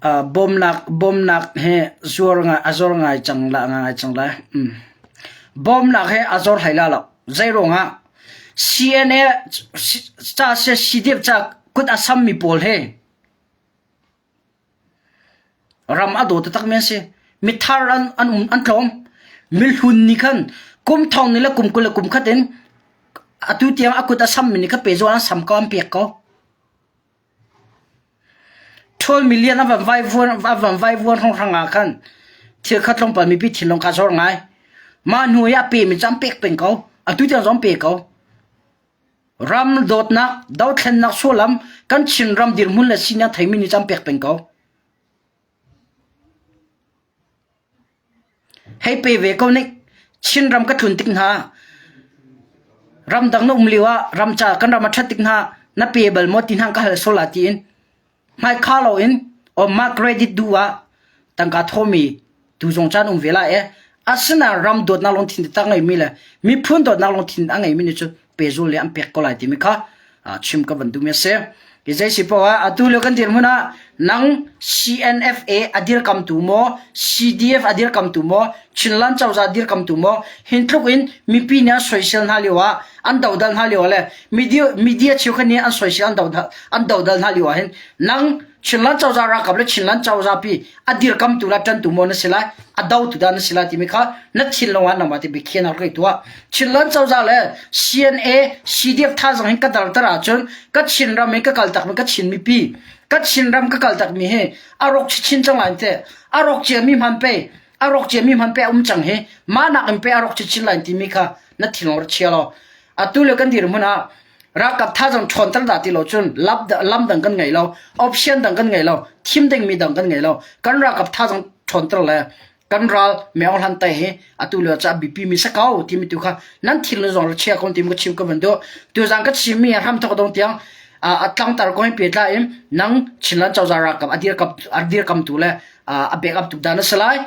Bawmnak he a zor ngai cang lai. Bawmnak he a zor hlei lai lo. Zeiruangah CNA ca CDF ca kut a sammi pawl hi Ram a daw taktakmi an si. Mithar an, an um, an tlawm. Mihlun nih khan kum thong ni le kum 20 le kum khat in atu tiang a kut a sammi nih kha pehzul an sam ko, an pek ko. 12 million a van vai vuan a van vai vuan hrawnghrang ah khan thil kha tlawmpal mipi thinlung kha zor ngai. Mah hnu i a pemi cu an pek peng ko. Atu tiang zong pe ko. Ram dawtnak, dothlennak sullam kan Chinram dirhmun le sining theimi nih caan pek peng ko. Hei pe ve ko nik Chinram ka tlun tik hna ramdang na um lio ah ram ca kan ram a ṭhat tik hna na pe bal maw ti hna ka hal sual la tiin Hmaikha loin mah credit duh ah tangka thawmi tu zong caan um ve lai i asinain ram dawtnak lungthin taktak ngeimi le miphun dawtnak lungthin a ngeimi nih cun pehzul le an pek ko lai timi kha chim ka van duhmi a si. Hi zei si paoh ah atu lio kan dirhmun ah nang CNFA a dirkamtu maw CDF a dirkamtu maw Chinland cozah dirkamtu maw hin tluk in mipi nih an soisel hna lio ah an dodal hna lio le media media cheukhat nih an soisel an dodal an dodal hna lio ah hin nang Chinland cozah ralkap le Chinland cozah pi a dirkamtu la ṭantu maw na si lai a dotu dah na si lai timi kha na thinlung ah nangmah te biakhiahnak rak i tuah Chinland cozah le CNA CDF thazang hin ka darter ahcun ka Chinram hi ka kaltak mi ka Chin mipi ka Chinram ka kaltak mi hi a rawk chin cang lai te a rawk cia mi hman pe a rawk cia mi hman pe a um cang hi mah nak in pe a rawk chin lai timi kha na thinlung rak chia law atu le kan dirhmun ah ralkap thazang ṭhawnter dah ti lo cun lam dang kan ngei lo option dang kan ngei lo thim dingmi dang kan ngei lo kan ralkap thazang ṭhawnter le kan ral meong hlan tai hi atu lio ca bipi mi sa ko timi tu kha nan thil zong ra chia ko tim ka chim ka van du tu zang ka chim mi hram thok dong tiang a tlangtar ko hin pe tla in nang Chinland cozah ralkap a dir kam a dir kam tu le a backup tu dan a si lai.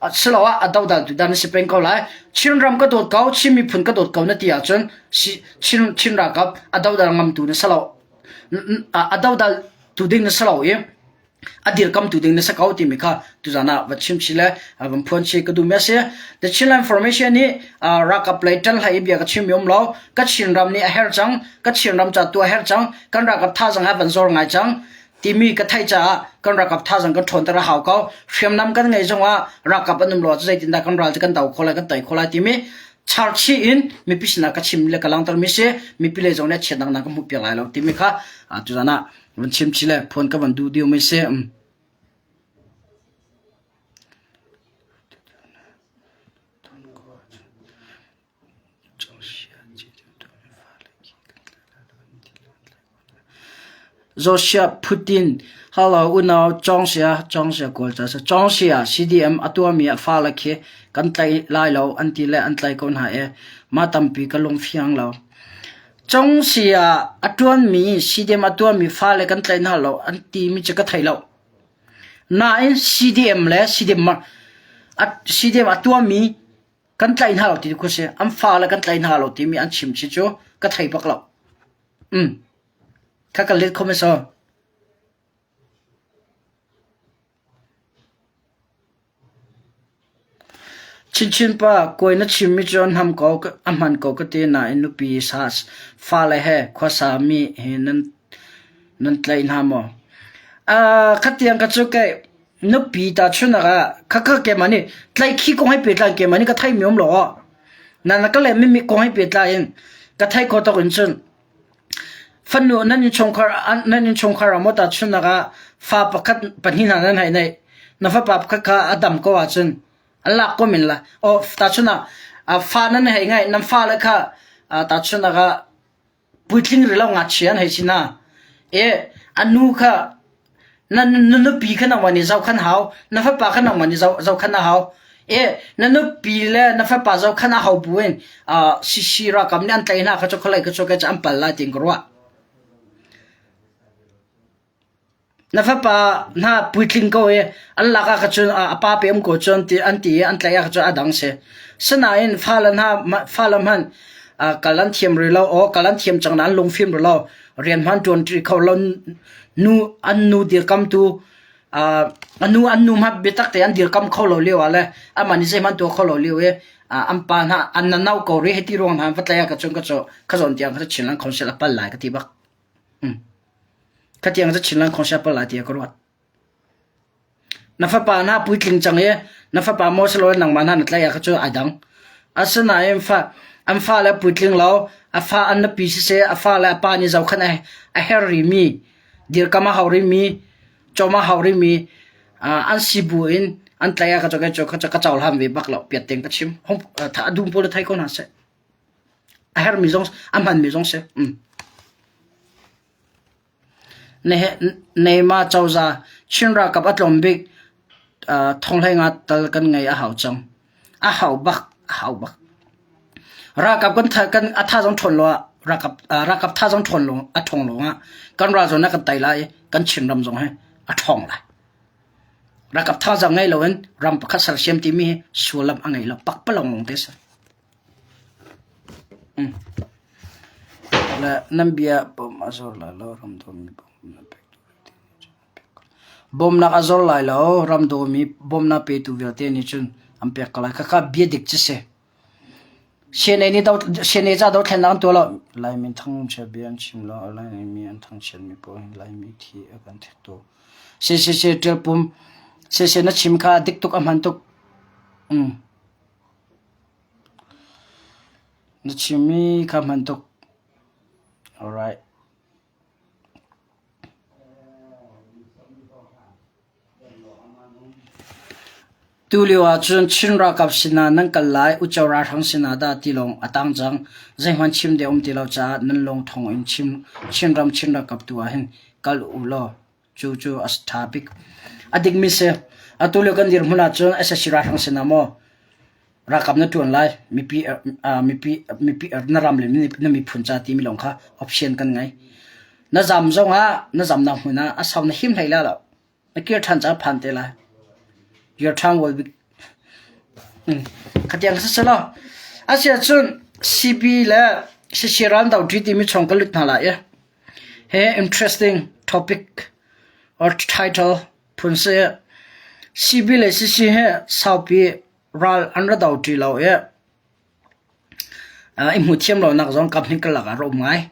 Asiloah a dodal tu dah na si peng ko lai. Chinram ka dawt ko, Chin miphun ka dawt ko na ti ahcun Chin, Chin ralkap a dodal ngamtu na si lo. A dodal tu ding na si lo i a dirkamtu ding na si ko timi kha tuzan ah va chim chih le van phuan chih ka duhmi a si. The Chinland Formation nih ralkap lei ṭan hlei i bia ka chimmi um lo. Ka Chinram nih a herh cang, ka Chinram ca tu a herh cang, kan ralkap thazaang he van zor ngai cang timi ka theih caah kan ralkap thazaang kan ṭhawnter a hau ko. Hriamnam kan ngeih zongah ralkap an um lo ahcun zeitindah kan ral cu kan do khawh lai, kan tei khawh lai timi charchih in mipi sinah ka chim le ka langhtermi si. Mipi lei zong nih a chiatnak na ka hmuhpiak lai lo timi kha tuzan ah Van chim chih le phuan ka van duh deuh mei seh. Joshua Putin Hello unau Chongsia Chongsia Kawlca sa Chongsia CDM a tuahmi a fale khi kan tlaih lai lo an ti le an tlaih ko hna e mah tampi ka lung fiang lo. Congsi ah a ṭuanmi CDM a tuahmi fale kan tlaih hna lo an timi cu ka thei lo. Nain CDM le CDM CDM a tuahmi kan tlaih hna lo ti khu si. An fale kan tlaih hna lo timi an chim chi cu ka thei bak lo. Um. Kha ka let kho me so. Chinchin pa, kawi na chimmi cu a hnam ko, a hman ko ka ti nain nupi fale he khuasa mi hi nan nan tlaih hna maw? Uh, khatiang ka cu kei nupi tahchunhnak ah khakha keimah nih tlaihkhih kong he pehtlai in keimah nih ka theimi um lo. Nan ka lehmi mi kong he pehtlai in ka theih khawh tawk in cun Fanu nan innchungkhar nan innchungkhar ah maw tahchunhnak ah fa pakhat pahnih hna nan hei neih. Na fapa pakhat kha a dam ko ahcun an lak ko men la. Aw tahchunhnak ah fa nan hei ngeih nan fale kha tahchunhnak ah puitling rih lo ngakchia an hei si hna. I a nu kha Na na nupi kha nangmah nih zohkhan hau, na fapa kha nangmah nih zohkhan a hau. I na nupi le na fapa zohkhan a hau buin uh, CC ralkap nih an tlaih hna kha cu khualei kha cu kei cu an pal lai tiin ka ruah. Na fapa hna puitling ko i an lak ah kha cun a pa pe um ko cun ti an ti i an tlaih ah kha cun a dang si. Sinain fale hna fale hmanh kal an thiam rih lo, aw kal an thiam cang nain lungfim rih lo. Rian hman ṭuan ṭi kho lo nu an nu dirkamtu a nu an nu hmanh biatak te an dirkam kho lo lio ah le amah nih zeihmanh tuah kho lo lio i an pa hna an nanau ko rih hiti ruang hna va tlai ah ka cun ka cu kha zawn tiang kha Chinland Council a pal lai ka ti bak. Kha tiang cu Chinland Council a pal lai tiah ka ruat. Na fapa na puitling cang i na fapa maw siloin nangmah hna na tlaih ah kha cu ai dang. Asinain fa an fale puitling lo, a fa an nupi siseh, a fale a pa nih zohkhenh a, a her rihmi, dirkam a hau rihmi, cawm a hau rihmi an si bu in an tlaih ah kha cu kei cu ka cohlan ve bak lo. Piat tein ka chim. Hong a dum pawl thei ko hna seh. A hermi zong a hmanmi zong si. Mm. Neymar cozah Chin ralkap a tlawm bik thonghhlei tal kan ngeih a hau cang. A hau bak, a hau bak. Ralkap kan kan a thazaang ṭhawn lo ah ralkap ralkap thazaang ṭhawn lo a ṭhawng lawngah kan ral zawn a kan tei lai i kan Chinram zong hi a ṭhawng lai. Ralkap thazaang ngei loin ram pakhat sersiam timi hi sullam a ngei lo, pakpalawng lawng te a si. Nan bia bawm a zor lai lo, ram dawmi bawmnak petu vialte nih cun an pek ko lai. Bawmnak a zor lai lo, ram dawmi bawmnak petu vialte nih cun an pek ko lai. Khakha bia dik cu si. CNA nih do, CNA ca dothlennak an tuah lo. Laimi thangchiat bia an chim lo, Laimi an thangchiatmi paoh hi Laimi thi a kan thektu. CCC ṭialpum, CC na chim kha dik tuk a hman tuk. Mm. Na chimmi kha hman tuk. Alright. Tulio ahcun Chin ralkap sinah nan kal lai, uco ralhrang sinah dah ti lawng a tang cang. Zeihmanh chim ding um ti lo caah nan lung thong in chim Chinram Chin ralkap tu ah hin kal u law cu cu a ṭha bik. A dikmi si. Atu lio kan dirhmun ahcun sac ralhrang sinah maw ralkap na ṭuan lai, mipi mipi mipi na ram le na miphun ca timi lawng kha option kan ngei. Na zam zong ah na zamnak hmun ah a sau na him hlei la lo. Na kir ṭhan ca phan te lai. Your town will be. Khatiang si selaw. Asiahcun CB le CC ral do ṭi timi chung ka lut hna lai i he interesting topic or title phun si. CB le CC he saupi ral an ra do ṭi lo i i hmu thiam lonak zong kaphnih karlak ah a um ngai.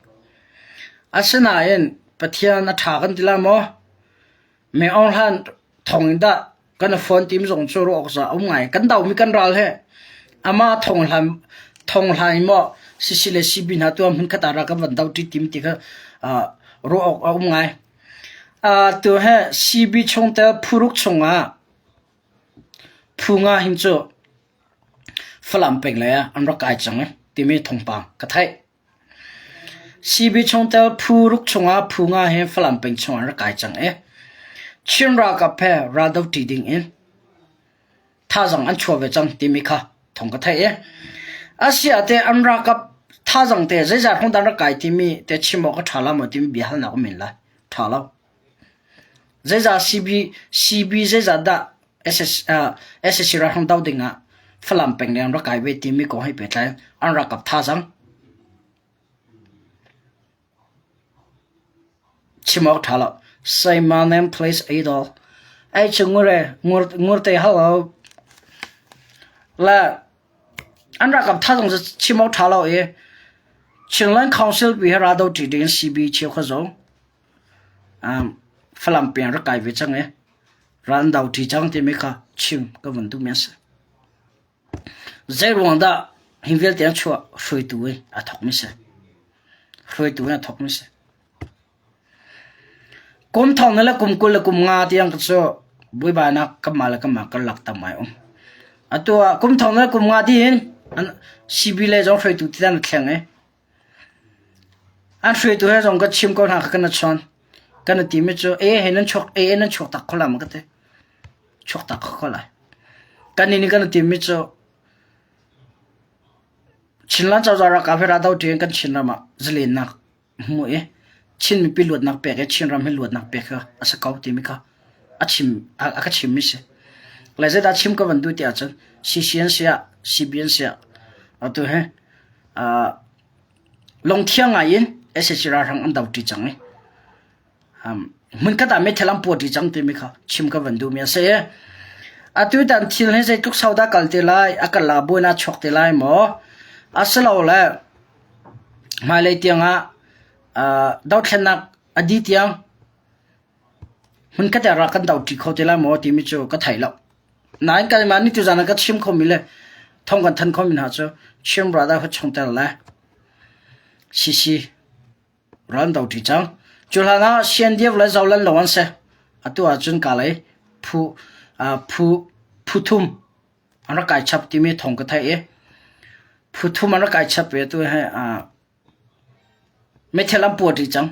Asinain Pathian a ṭha kan ti lai maw? Me Aung Hlan thong in dah kan i fawn tim zong cu ruah awk za a um ngai. Kan domi kan ral he amah thong hlan thong hlan in maw CC le CB hna tu hmunkhat ah rak kan van do ṭi tim ti kha ruah awk a um ngai. Tu he CB chungtel phuruk chungah phu nga hin cu Falam peng lei ah an rak kai cang i timi thawngpang ka theih. CB chungtel phu ruk chungah phu nga hi Falam peng chungah an rak kai cang i Chin ralkap he raldo ṭi ding in thazaang an chuah ve cang timi kha thawng ka theih i asiah teh an ralkap thazaang te zeizat hung dah an rak kai timi te chim awk a ṭha la maw timi bia halnak um men lai. Ṭha lo. Zeizah CB, CB zeizah dah SS, uh, SSC ralhrang do ding ah Falam peng leng rak kai ve timi kong he pehtlai an ralkap thazaang chim awk ṭha lo. Say my name please idol. Ai chu ngure ngur ngurte hello. La an ralkap thazaang cu chim awk ṭha lo i Chinland Council pi he raldo ṭi ding CB cheukhat zong um, Falam peng rak kai ve cang i ral an do ṭi cang timi kha chim ka vun duhmi a si. Zeiruang dah hi vialte an chuah hruaitu in a thawkmi si. Hruaitu in a thawkmi si. Kum thong le kum 20 le kum nga tiang ka cu buaibainak kanmah le kanmah karlak tam ai um. Atu ah kum thong le kum nga dihin an CB le zong hruaitu ti an thleng i An hruaitu he zong ka chim ko hna kha kan i chawn. Kan i timi cu e he nan chuak e nan chuak tak kho lai maw ka ti. Chuak tak kho lai. Kan nih kan i timi cu Chinland cozah ralkap he raldo ṭi in kan Chinram ah zalennak hmu i Chin mipi luatnak pek i Chinram hi luatnak pek kha a si ko timi kha a chim a ka chimmi si. Le zeidah chim ka van duh ti ahcun CCN siah CBN siah atu hi Lungthiang ngai in sac ralhrang an doṭi cang i hmunkhat ah meithal an puaṭi cang timi kha chim ka van duhmi a si. Atutan thil hi zeitluk sau dah kal te lai, a kal ah buainak chuak te lai maw? Asilole hmailei tiangah dothlennak a dih tiang hmunkhat ah rak kan doṭi kho te lai maw timi cu ka thei lo. Nain kanmah nih tuzaan ah ka chim khomi le thawng kan thanh khomi hna cu Chin Brotherhood chungtel le CC ral an doṭi cang. Cu hlan ah CNDF le Zoland lawng an si. Atu ahcun Kalay phu phu phu thum an rak kai chap timi thawng ka theih i phu thum an rak kai chap i atu hi Meithal an puah ṭi cang.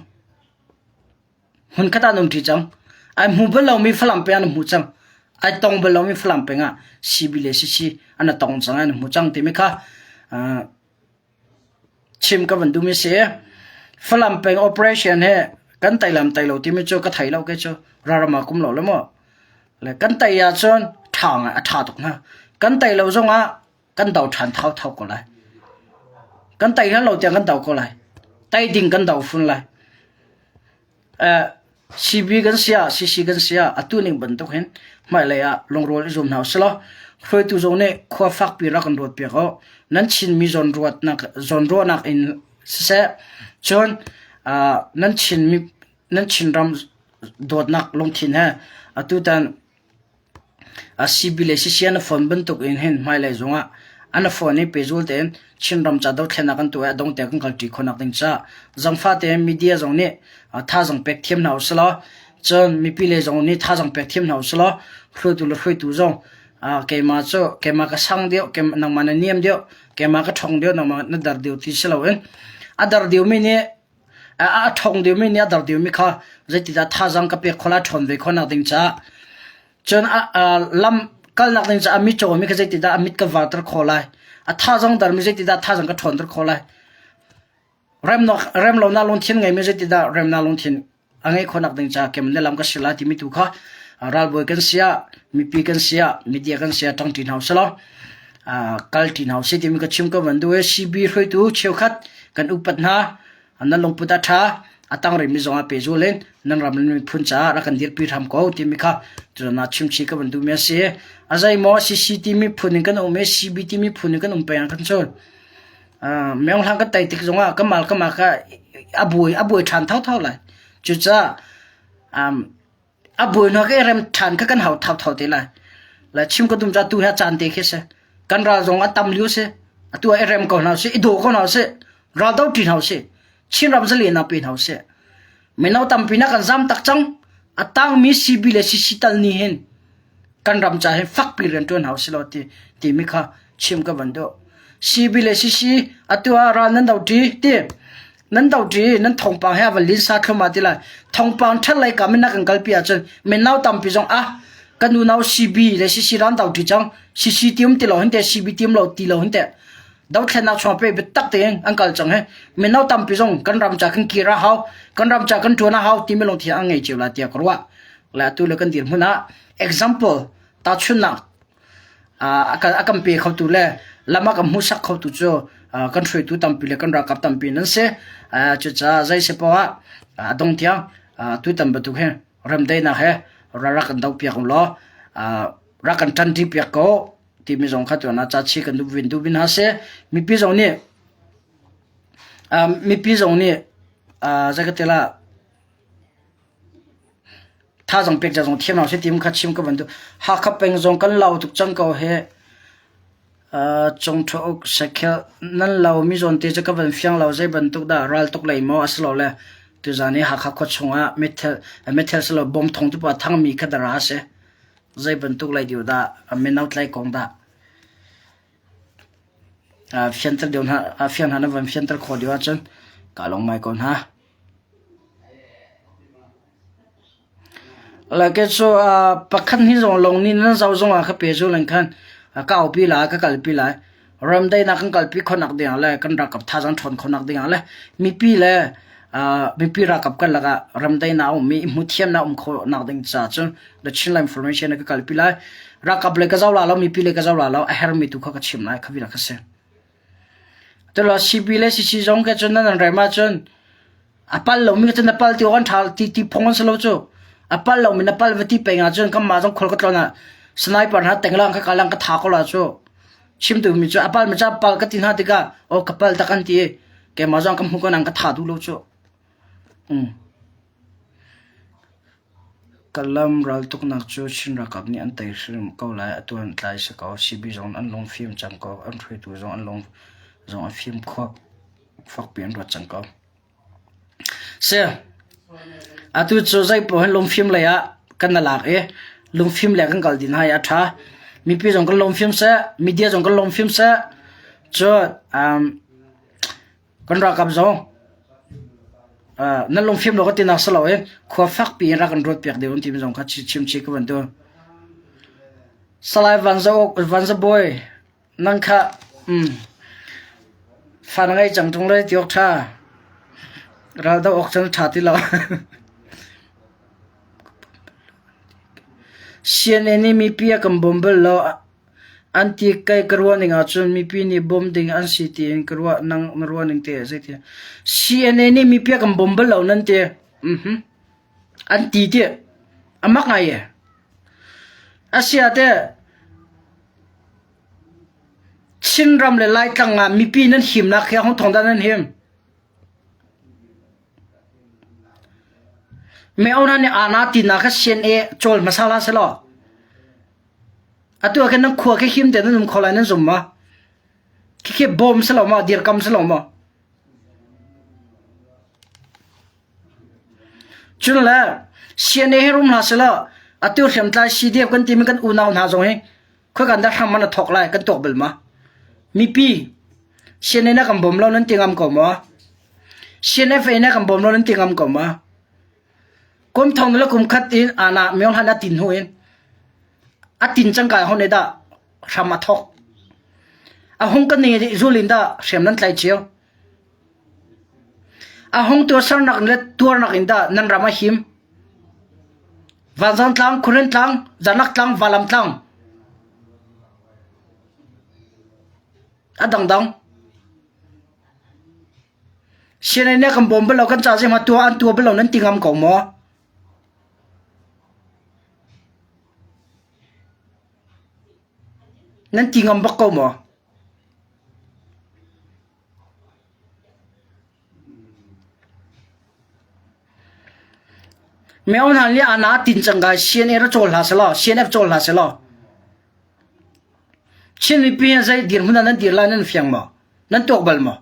Hmunkhat ah an um ṭi cang. Ai hmu bal lomi Falam peng an hmu cang. Ai tong bal lomi Falam peng ah CB le CC an i tong cang an hmu cang timi kha chim ka van duhmi si. Falam peng operation he kan tei lam tei lo timi cu ka thei lo kei cu ralram ah kum lo le maw. Le kan tei ahcun ṭha ngai a ṭha tuk hna. Kan tei lo zongah kan do ṭhan thauthau ko lai. Kan tei hlan lo tiang kan do ko lai. Tei ding kan do fun lai. Uh, CB kan sia, CC kan sia, atu ning bantuk hin hmailei ah lungrual i zum hna usih hruaitu zong nih khua fakpi rak kan ruat piak u. Nan Chinmi zawn ruatnak zawn ruahnak in siseh, cun uh, nan Chinmi nan Chinram dawtnak lungthin he atutan CB le CC an i fon bantuk in hin hmailei zongah an i fon i pehzul tein Chinram ca dothlennak an tuah i a dong tiang kan kalṭi khawhnak ding caah zangfah tein media zong nih thazaang pek thiam hna usih law cun mipi lei zong nih thazaang pek thiam hna usih law hruaitu le hruaitu zong keimah cu keimah ka sang deuh nangmah na niam deuh keimah ka ṭhawng deuh nangmah na dar deuh ti si loin a dar deuhmi nih A ṭhawng deuhmi nih a dar deuhmi kha zeitidah thazaang ka pek khawh lai, ṭhawn ve khawhnak ding caah. Cun lam kalnak ding caah mi cawmi kha zeitidah a mit ka varter khawh lai. A thazaang darmi zeitidah thazaang ka ṭhawnter khawh lai. Remnak, remlonak lungthin ngeimi zeitidah remnak lungthin a ngeih khawhnak ding caah kem le lam ka si lai timi tu kha ralbawi kan si ah, mipi kan si ah, media kan si ah ṭangṭi hna usih law. Kal ṭi hna usih timi ka chim ka van duh i CB hruaitu cheukhat kan upat hna. Nan lungput a ṭha, a tang rihmi zong ah pehzul in nan ram le miphun caah rak kan dirpi hram ko timi kha tuzan ah chimchih ka van duhmi a si. A zeimaw CC timi phun in kan um i CB timi phun in kan um peng ah khan cun Myohlang kan tei tik zongah ka mal ka mal kha a buai a buai ṭhan thotho lai. Cucaah a buai hnu ka i rem ṭhan kha kan hau thotho te lai. Le chim ka dum ca tu hi a caan te khi si. Kan ral zong a tam lio si. Atu ah i rem ko hna usih, i daw ko hna usih, ral do ṭi hna usih, Chinram zalen ah pe hna usih. Mino tampi na kan zam tak cang. A tangmi CB le CC tal nih hin kan ram ca hin fakpi rian ṭuan hau si law ti timi kha chim ka van duh. CB le CC atu ah ral nan do ṭi ti nan do ṭi nan thawngpang he a van linsa thlum ah ti lai thawngpang ṭhat lei kam in na kan kalpi ahcun mino tampi zong ah kan unau CB le CC ral do ṭi cang CC ti um ti lo hin te CB ti um lo ti lo hin te dothlennak chung pe biatak tein an kal cang he mino tampi zong kan ram ca kan kir a hau kan ram ca kan ṭuan a hau timi lungthin an ngei cio la tiah ka ruah le atu le kan dirhmun ah example tahchunhnak a kan pe khotu le lam a kan hmuhsak khotu cu kan hruaitu tampi le kan ralkap tampi nan si. Cucaah zei si poah a dong tiang tutan bantuk hin remdaihnak he ral rak kan dohpiak u law rak kan ṭanṭi piak ko timi zong kha tuan ah ca chi kan duh vin duh vin hna seh. Mipi zong nih mipi zong nih zei ka ti lah Thazaang pek zong thiam lo si tim kha chim ka van duh. Hakha peng zong kan lau tuk cang ko hi. Congṭha uk sakhel nan lau mi zawn te cu ka van fiang lo zei bantuk dah ral tuk lei maw a si lo le tuzaan i Hakha khua chungah mithel mithel si lo bom thong tu pa thangmi kha dara a si. Zei bantuk lei deuh dah mino tlai kong dah fianter deuh hna fiang hna na van fianter khawh deuh ahcun ka lawm ngai ko hna. Like cu pakhat hi zong lawng nih nan zoh zong ah ka pe cu len khan ka aupi lai ka kalpi lai. Ramdaihnak kan kalpi khawhnak ding ah le kan ralkap thazaang ṭhawn khawhnak ding ah le mipi le mipi ralkap kan lakah ramdaihnak a ummi i hmuthiamnak um khawhnak ding caah cun the Chinland Information ka kalpi lai. Ralkap le ka zoh la lo mipi le ka zoh la lo a hermi tu kha ka chim lai kha vila ka si. Tula CB le CC zong ke cun nan an rem ahcun a pal lomi cu na pal ti awk an ṭha ti ti phung an si lo cu. A pal lomi na pal va ti peng ahcun kanmah zong khual ka tlawn ah sniper hna tenglang kha kalang ka tha ko la cu. Chim duhmi cu a pal mi ca pal ka ti hna tikah aw ka pal tak an ti i keimah zong ka hmu ko nang ka tha duh lo cu. Um. Kalam raltuknak cu Chin ralkap nih an tei hrim ko lai. Atu an tlai si ko. CB zong an lungfim cang ko. An hruaitu zong an lung zong a fim khawh. Fakpi an ruat cang ko. Si. Atu cu zeipaoh hin lungfim lei ah kan lak i lungfim le kan kal din hai a ṭha. Mipi zong kan lungfim seh, media zong kan lungfim seh. Cun um, Kan ralkap zong nan lungfim lo ka tinak si lo i khua fakpi in rak kan ruat piak deuh timi zong kha chim chih ka van tu. Salai Van Za Bawi nang kha um, fa na ngei cang ṭung le ti awk ṭha. Ral do awk cun ṭha ti lo. CNA nih mipi a kan bawm bal lo. An ti kei ka ruah ning ahcun mipi nih bawm ding an si tiin ka ruah nang na ruah ning te zeiti CNA nih mipi a kan bawm bal lo nan ti mhm an ti ti a mak ngai e asia te Chinram le Laitlang ah mipi nan himnak hi hong thong dah nan him Me ona nih ana tinak kha CNA cawl hmasa la selaw Atu ah khin nan khua khi him tein nan um kho lai nan zum ma? Khikhi bawm si lo ma? Dirkam si lo ma? Cun le CNA hi rum hlah selaw atu hriamtlai CDF kan timi kan unau hna zong hi khuakan dah hram an thok lai kan tuak bal ma? Mipi CNA na kan bawm lo nan ti ngam ko ma? CNFA na kan bawm lo nan ti ngam ko ma? Kum thong le kum khat in ana myong hlan a tin hnu in a tin cang kai hon dah hram a thok. A hung kan ni zul in dah hriam nan tlai cio. A hung tuarsernak le tuarnak in dah nan ram a him. Vanzang tlang, Khuren tlang, Zanak tlang, Valam tlang. A dangdang. CNA nih kan bawm bal lo, kan ca zeihmanh tuah an tuah bal lo nan ti ngam ko maw? Nan ti ngam bak ko maw? Meo hna nih ana tin cang kai CNA ra cawl hlah selaw, CNF cawl hlah selaw. Chin mipi hi zei dirhmun ah nan dir lai nan fiang maw? Nan tuak bal maw?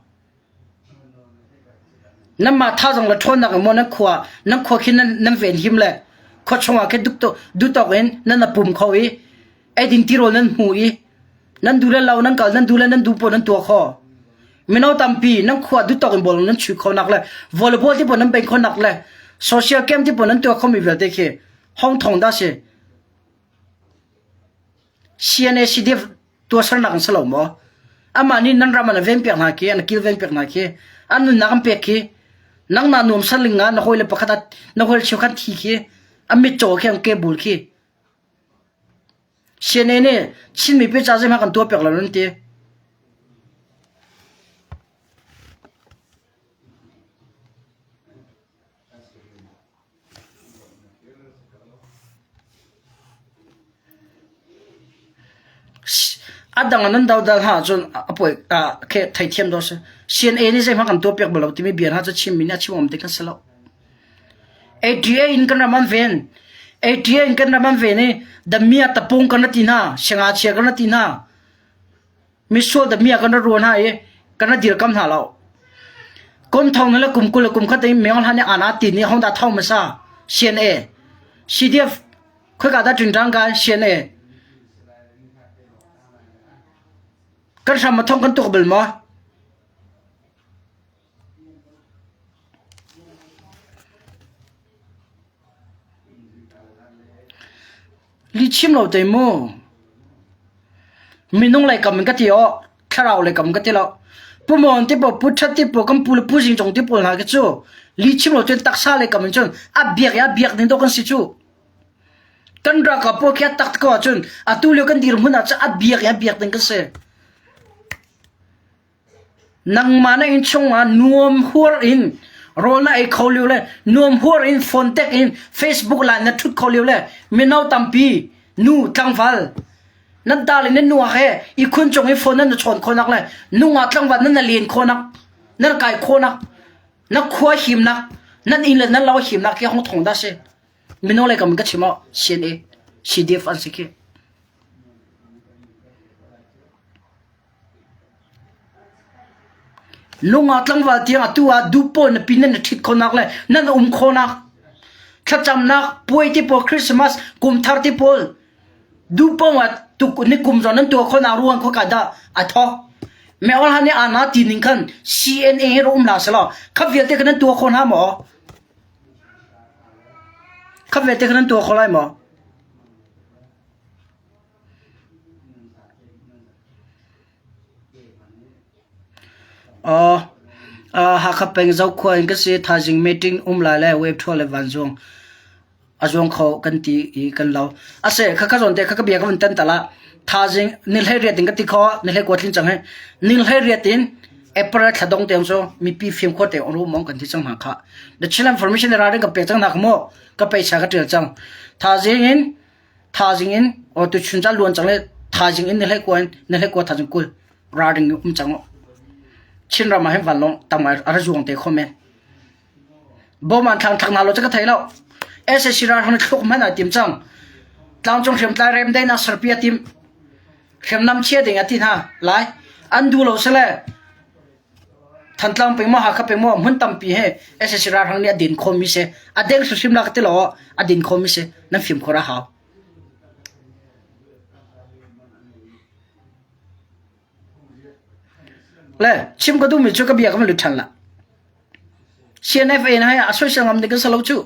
Nanmah thazaang le ṭhawnnak in maw nan khua nan khua khi nan nan venhim le khua chungah khin duhtawk in nan pum kho i eidin tirawl nan hmu i nan duh le lo nan kal nan duh le nan duh paoh nan tuah kho. Mino tampi nan khua duhtawk in bawlung nan chuih khonak le volleyball ti paoh nan beng khonak le social camp ti paoh nan tuah khomi vialte khi hong thong dah si. CNA CDF tuahsernak an si lo maw? Amah nih nan ram an venpiak hna khi, an kilvenpiak hna khi, an nunnak an pek khi, nang na nuam saling nga na hawile pakhat na hawile cheukhat thi khi, an mitcaw khi, an kebul khi. CNA nih Chin mipi ca zeihmanh kan tuahpiak lo nan ti. A dang nan dodal hna ahcun a poi theithiam dawh a si. CNA nih zeihmanh kan tuahpiak bal lo timi bia hna cu chimmi nih a chim awm ding an si lo. ATA in kan ram an ven. ATA in kan ram an ven i damia tapung kan ra ti hna, siangngakchia kan ra ti hna. Misual damiah kan ra ruah hna i kan ra dirkam hna lo. Kum thong le kum 20 le kum khat in Myeong Hlan nih ana tin i Honda tho hmasa CNA CDF khoika dah ṭingṭang kai CNA kan hram a thong kan tuk bal maw? Lihchim lo te mu. Minung lei kam in ka ti awh, thlarau lei kam ka ti lo. Pu Mon ti pawl, Pu That ti pawl, kan pu le Pu Zing Cung ti pawl hna khi cu lihchim lo cun taksa lei kam in cun a biak i a biak ding dawh kan si cu. Kan ralkap pawl khi a tak ko ahcun atu lio kan dirhmun ah cun a biak i a biak ding kan si. Nangmah na innchung ah nuam huar in rawl na ei kho lio le nuam huar in phone tek in Facebook line na ṭhut kho lio le mino tampi nu tlangval nan ta le nan nu he i khun cung i phone nan na chawn khawhnak le nungak tlangval nan na len khawhnak nan kai khawhnak na khua himnak nan inn le nan lo himnak khi hong thong dah si mino le kam ka chim ah CNA CDF an si khi. Nungak tlangval tiang atu ah duh pawl na pin nan i ṭhit khawhnak le nan um khawhnak thlacamnak puai te pawl Christmas kumthar te pawl duh paoh ah tuk ni kum zong nan tuah khawhnak ruang khua ka dah a thawk. Meh ol han i ana ti ning khan CNA he rak um hlah selaw kha vialte kha nan tuah kho hna maw? Kha vialte kha nan tuah kho lai maw? Hakha peng Zokhua in ka si. Thaizing meeting um lai le web ṭhual le vanzuang a zuang kho kan ti i kan lo. Ase khakha zawn te khakha bia ka vun tan tala. Thaizing ni hlei riat in ka ti kho ni hlei kua tling cang he. Ni hlei riat in April thla dong tiang cu mipi fimkhur te on mong kan ti cang hna kha. The Chin Information ralring ka pek cang hna kha mu ka peisa ka ṭial cang. Thaizing in Thaizing in aw tuchun ca luan cang le thaizing in ni hlei kua in ni hlei kua thaizing 20 ralring in um cang u. Chinram ah hin vanlawng tam ngai a ra zuang te kho men. Bawm an thlang thak hna lo cu ka thei lo. SAC ralhrang nih thluk hmanh ai tim cang. Tlangcung hriamtlai remdaihnak serpi a tim. Hriamnam chia ding a ti hna lai. An duh lo sile Thantlang peng maw Hakha peng maw hmun tampi he SAC ralhrang nih a din khawhmi si. A deng hrimhrim la ka ti lo a din khawhmi si. Nan fimkhur a hau. Le chim ka duhmi cu ka bia ka van lut ṭhan la. CNFA na hai a soisel ngam ding kan si lo cu.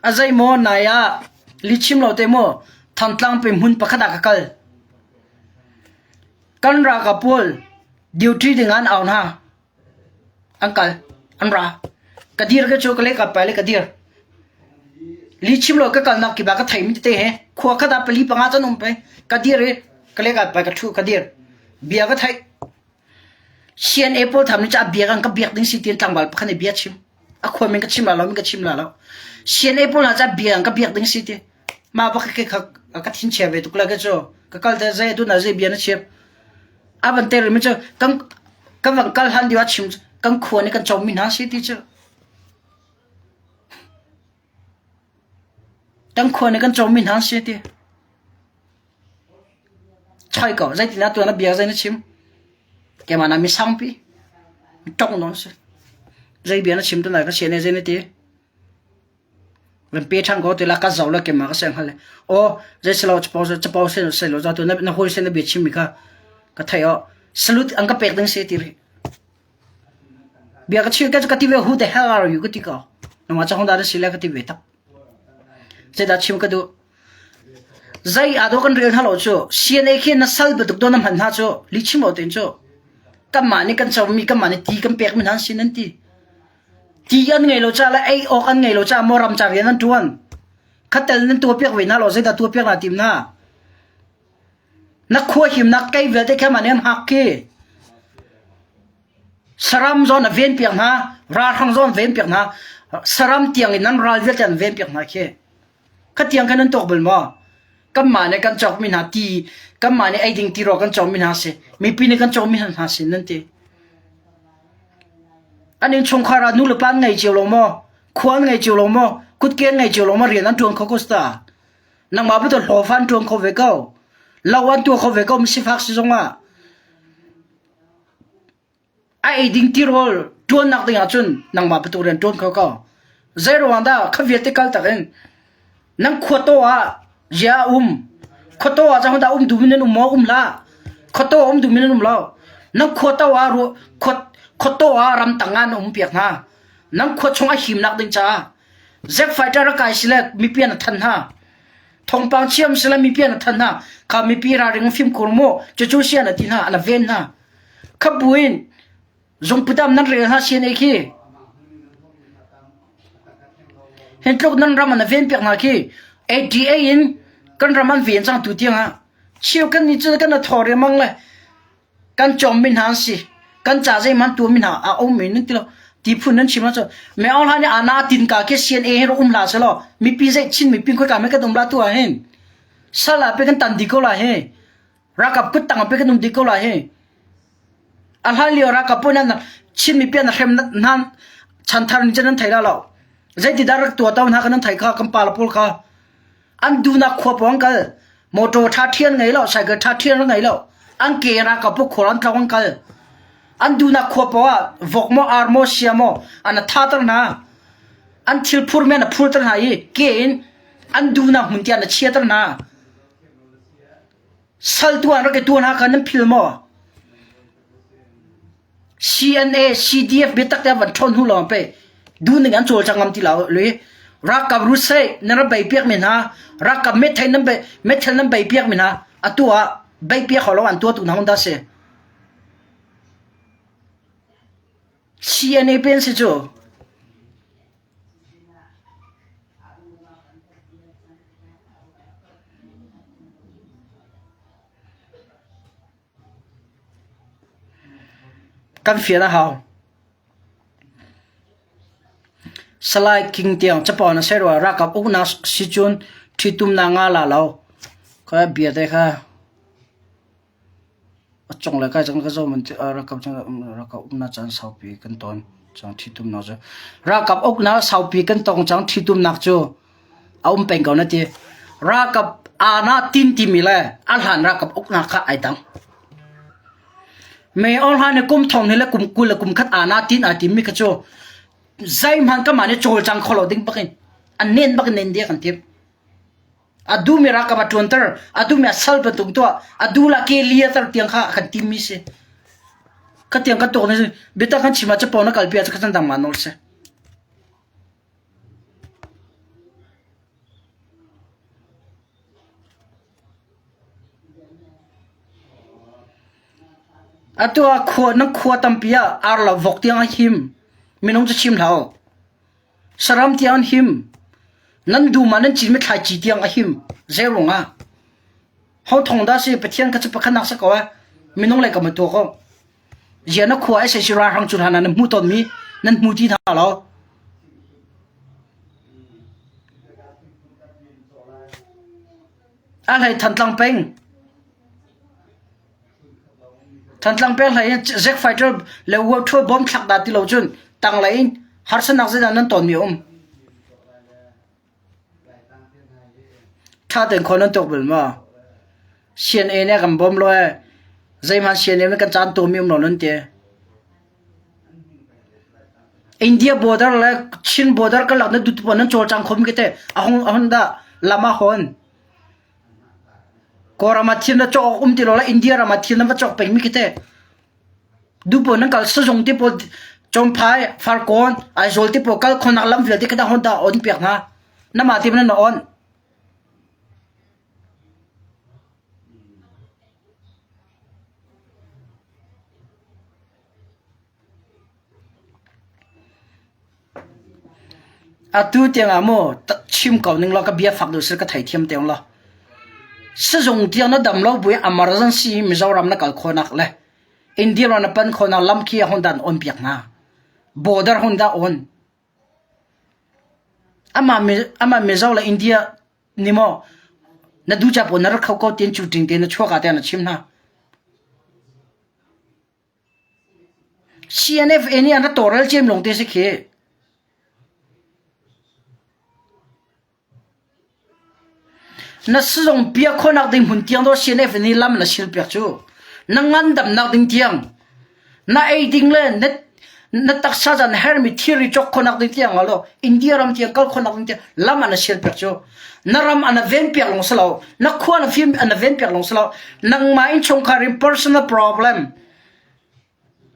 A zeimaw nai ah lihchim lo te maw Thantlang pe hmun pakhat ah ka kal. Kan ralkap pawl duty ding ah an au hna. An kal. An ra. Ka dir ka cu ka leh ka pai le ka dir. Lihchim lo ka kalnak kip ah ka theimi tete he khua khat ah pali panga can um pe. Ka dir i. Ka lek ah ka ṭhu ka dir. Bia ka theih. CNA pawl tham nih cun a biak an ka biak ding si tiin tlangval pakhat nih bia chim. A khua min ka chim la lo, min ka chim la lo. CNA pawl hna cu a bia an ka biak ding si ti. Mah bak ke kha ka thin chia ve tuk la ke cu. Ka kal te zei tu na zei bia na chim. A van te mi cu kan kan van kal han dio a chim kan khua nih kan co mi hna si ti cu. Kan khua nih kan co mi hna si ti. Choi ko, zeitin ah tuan a bia zei na chim? Keimah na mi sangpi, mi ṭong nawn si. Zei bia na chim tu nai ka sian zei na ti? Van pe ṭhan ko ti la ka zoh la keimah ka siang hal. Aw, zei silo capo capo se se lo za tu na na hawi sin na bia chim mi kha ka thei aw. Salute an ka pek ding si ti ri. Bia ka chim ka ka ti ve who the hell are you ka ti ko. Nangmah ca hong dah na si le ka ti ve tak. Zeidah chim ka duh? Zei aa dawh kan rel hna lo cu CNA khi na sal bantuk dawn na hman hna cu lihchim lo tein cu kanmah nih kan comi kanmah nih ti kan pekmi hna an si nan ti. Ti an ngei lo caah le ei awk an ngei lo caah maw ram ca rian an ṭuan. Khatel nan tuahpiak ve hna lo zeidah tuahpiak naa tim hna. Na khua himnak kei vialte kha mah nih an hak khi. Saram zawn a venpiak hna, ralhrang zawn venpiak hna, saram tiang in nan ral vialte an venpiak hna khi. Khatiang khan nan tuak bal maw? Kanmah nih kan cawkmi hna ti, kanmah nih ei ding tirawl kan cawkmi hna si, mipi nih kan cawkmi hna si nan ti. An innchungkhar ah nu le pa an ngei cio lo maw? Khua an ngei cio lo maw? Kutke an ngei cio lo maw? Rian an ṭuan kho ko si ta. Nangmah betul hlawfa an ṭuan kho ve ko. Lo an tuah kho ve ko sifak si zongah. A ei ding tirawl ṭuannak ding ahcun nangmah bantuk rian ṭuan kho ko. Zeiruang dah kha vialte kal tak in nan khuataw ah zia a um. Khuataw ah cun dah um duh mi nan um maw? Um hlah. Khuataw um duh mi nan um lo. Nan khuataw ah khuataw ah ramtang ah nan um piak hna. Nan khua chung a himnak ding caah Zack fighter a kai sile mipi an than hna. Thawngpang chiam sile mipi an than hna. Kha mipi ralring fimkhur mu cucu sian a ti hna an ven hna. Kha buin zungputam nan rel hna sian e khi. Hin tluk nan ram an ven piak hna khi ATA in kan ram an ven cang tu tiang ah chiu kan ni cu kan a thaw riamang le kan cawm mi hna an si kan ca zeihmanh tuah mi hna a um mi nan ti lo ti phun nan chim ahcun me aung hla nih ana tin ka ke CNA he um hlah selaw mipi zei chin mipi khoi ka me kan um la tu ah hin sal ah pe kan tan di ko la he Ralkap kuttang ah pei kan um dih ko lai hi. A hlan lio ralkap pawl nan Chin mipi an hrem hna chanthar nih cun nan thei la lo. Zeiti dah rak tuah to hna kan nan thei kha kan pa le pawl kha. An duhnak khua pawng kal. Motor tha thian ngei lo, cycle tha thian ngei lo. An ke ralkap pawl khua an tlong an kal. An duhnak khua pawl ah vok maw ar maw sia maw an tha ter hna. An thil phur men a phur ter hna i ke in an duhnak hmun tiang a chia ter hna. Sal tuan rak i tuan hna kha nan phil maw? CNA, CDF biatak te van ṭhawn hnu lawng pe duhning an cawlcang ngam ti lo lui. Ralkap rusei nan rak bei piak mi hna, ralkap methei nan bei methel nan bei piak mi hna, atu ah bei piak hau lo an tuah tu hna hon dah si. CNA pen si cu. Kan fian a hau. Salai King tiang capo na ser rua ralkap uknak si cun ṭhitumnak nga la lo. Kha bia te kha. A cunglei kai cang ka zoh man ralkap ralkap uknak caan saupi kan ton cang ṭhitumnak cu ralkap uknak saupi kan tong cang ṭhitumnak cu a um peng ko na ti ralkap aa tin timi le a hlan ralkap uknak kha ai dang me on hlan kum thong ni le kum 20 le kum khat aa tin ai timi kha cu zeihmanh ka mah nih cawlcang kho lo ding bakin an nen bak nen dia kan tim A duhmi ralkap a ṭuanter, a duhmi a sal bantuk tuah, a duh la ke liater tiang kha a kan timmi si. Kha tiang kan tuak ni biatak kan chim ah capo na kalpi ah cun dang ma nawl si. Atu ah khua na khua tampi ah ar la vok tiang a him. Minung cu chim hlah u. Saram tiang an him. Nan dum ah nan cinmi thlaici tiang a him. Zeiruang ah? Ho thong dah si Pathian kha cu pakhatnak si ko eh. Minung lei kam a tuak ko. Zia na khua sac ralhrang cu hlan ah nan hmuh tawnmi nan hmu ti hna lo. A hlei Thantlang peng. Thantlang peng hlei in Zack Fighter le World bomb thlak dah ti lo cun tanglei in harsatnak zeidah nan tawnmi a um. Ṭha tein khua nan tuak bal maw? CNA nih a kan bawm lo ee. Zeihmanh CNA nih kan caan tuahmi um lo nan ti. India border le Chin border karlak na dutu nan cawlcang khomi khi teh a hung a hun dah lam a hawn. Kawlram ah thil na cawk awk um ti lo le India ram ah thil na va cawk pengmi khi teh Duhpaoh nan kal sazung te pawl Cawmphai, Farkawn, Aizawl te pawl kal khawhnak lam vialte kha dah hon dah on piak hna. Namah te nan on. Atu tiangah maw chim ko ning law ka bia fak deuh seh ka theithiam te law. Sizung tiang na dam lo bu i emergency Mizoram na kal khawhnak le India ram na pan khawhnak lam khi hon dah an on piak hna. Border hon dah on. Amah amah Mizo le India ni maw na duh ca pawl na rak kho ko tiin cu ting te na chuak ah tiah na chim hna. CNFA nih an rak tawlrel cem lawng te si khi. Na sizung piak khawhnak ding hmun tiang dawh CNF nih lam na sil piak cu. Na ngandamnak ding tiang, na ei ding le na na taksa zan hermi thilri cawk khawhnak ding tiang lo India ram tiang kal khawhnak ding tiang lam an sil piak cu. Na ram an ven piak lawng si lo, na khua na fim an ven piak lawng si lo, nangmah innchungkhar in personal problem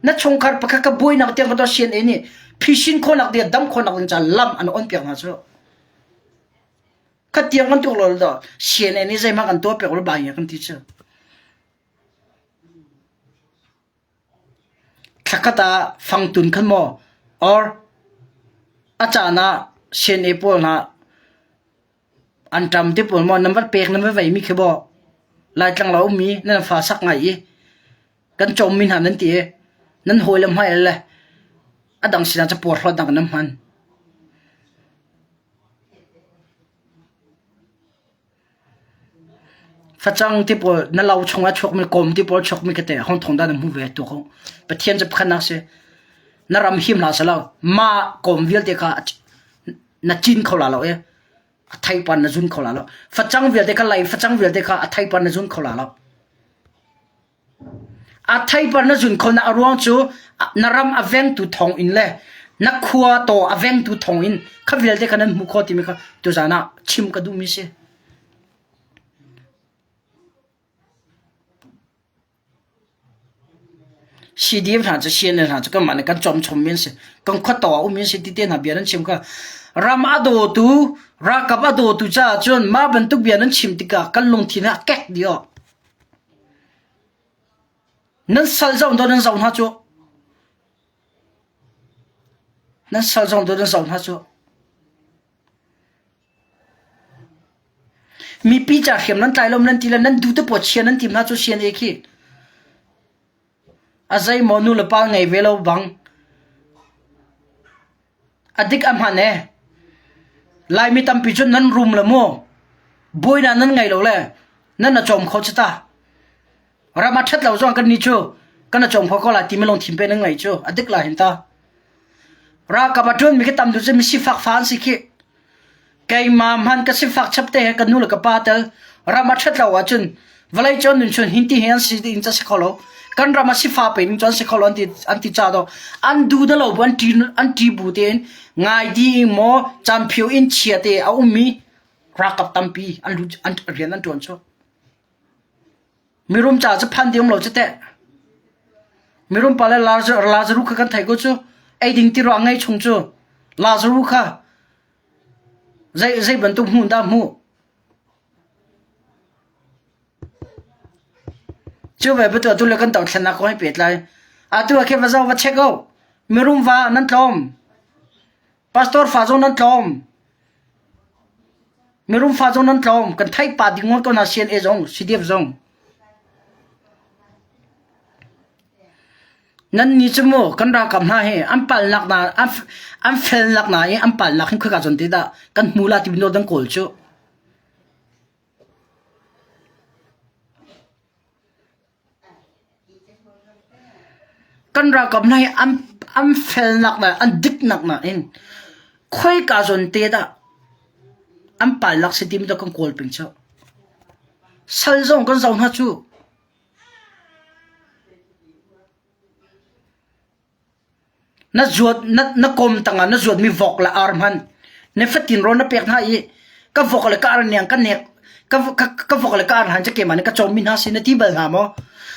na chungkhar pakhat ka buainak tiang ka CNA nih phisin khawhnak ding dam khawhnak ding ca lam an on piak hna cu. Kha tiang kan tuak lo do CNA nih zeihmanh kan tuah piak lo ba kan ti cu. Thlakhat ah fangtun khan maw or a caan ah CNA pawl hna an ṭam te pawl maw nan va pek nan va veimi khi maw Laitlang lo ummi nan fa sak ngai i kan cawmmi hna nan ti i nan hawi le hmai le a dang sinah capuar hlawt nan hman. Facang ti pawl na lo chungah chuakmi kawm ti pawl chuakmi khi teh hong thong dah na hmuh ve tu ko. Pathian cu pakhatnak si. Na ram him hlah selaw mah kawm vialte kha na cin kho la lo i a theipan na zun kho la lo. Facang vialte kha lei facang vialte kha a theipan na zun kho la lo. A theipar na zun khawhnak a ruang cu na ram a vengtu thawng in le na khua taw a vengtu thawng in kha vialte kha nan hmuh khawh timi kha tuzaan ah chim ka duhmi si. CDF hna cu CNA hna cu kanmah nih kan cawm chommi an si. Kan khuataw ah ummi an si ti te hna bia nan chim kha ram a dawtu ralkap a dawtu caah cun mah bantuk bia nan chim tikah kan lungthin ah kek dih awk. Nan sal zong dawh nan zoh hna cu. Nan sal zong dawh nan zoh hna cu. Mipi ca hriam nan tlai lo nan ti le nan du te paw chia nan tim hna cu CNA khi. A zeimaw nu le pa ngei ve lo bang. A dik a hman ee. Laimi tampi cu nan rum le mu. Buainak nan ngei lo le nan a cawm kho cu ta. Ram a ṭhat lo zong kan nih cu kan a cawm kho ko lai timi lungthin pe nan ngei cu a dik lai hin ta. Ralkap a ṭuanmi khi tam deuh cu mi sifak fa an si khih. Keimah hmanh ka sifak chap te he ka nu le ka pa tel ram a ṭhat lo ahcun vawlei cun nun chun hin ti hi an si ding ca si kho lo. Kan ram a sifa pe ding cu an si kho lo an ti an ti ca do an du da lo bu an ṭi an ṭi bu tein ngai di maw camphio in chia te a ummi ralkap tampi an lut an rian an ṭuan cu. Mirum ca cu phan ding lo cu teh. Mirum pa le Lazaru kha kan theih ko cu ei ding ti ruah ngei chung cu Lazaru kha Zei zei bantuk hmun dah hmuh? Cu ve betu atu le kan dothlennak kong he pehtlai. Atu ah khin va zoh va check o. Mirum va nan tlawm. Pastor fa zong nan tlawm. Mirum fa zong nan tlawm. Kan theih pa ding ngawt ko hna CNA zong, CDF zong. Nan ni cu mu kan ralkap hna hi an palnak na an, an felnak na i an palnak hin khoika zawn te dah kan hmu la ti nawl dan kawl cu. Kan ralkap hna hi an, an felnak le an diknak nain khoika zawn te dah an palnak si timi dah kan kawl peng cu. Sal zong kan zoh hna cu. Na zuat na, na kom tangah na zuatmi vok le ar hmanh na fatin rawl na pek hna i ka vok le ka ar niang ka nek ka, ka, ka vok le ka ar hlan cu keimah nih ka cawmmi hna si na ti bal hna maw?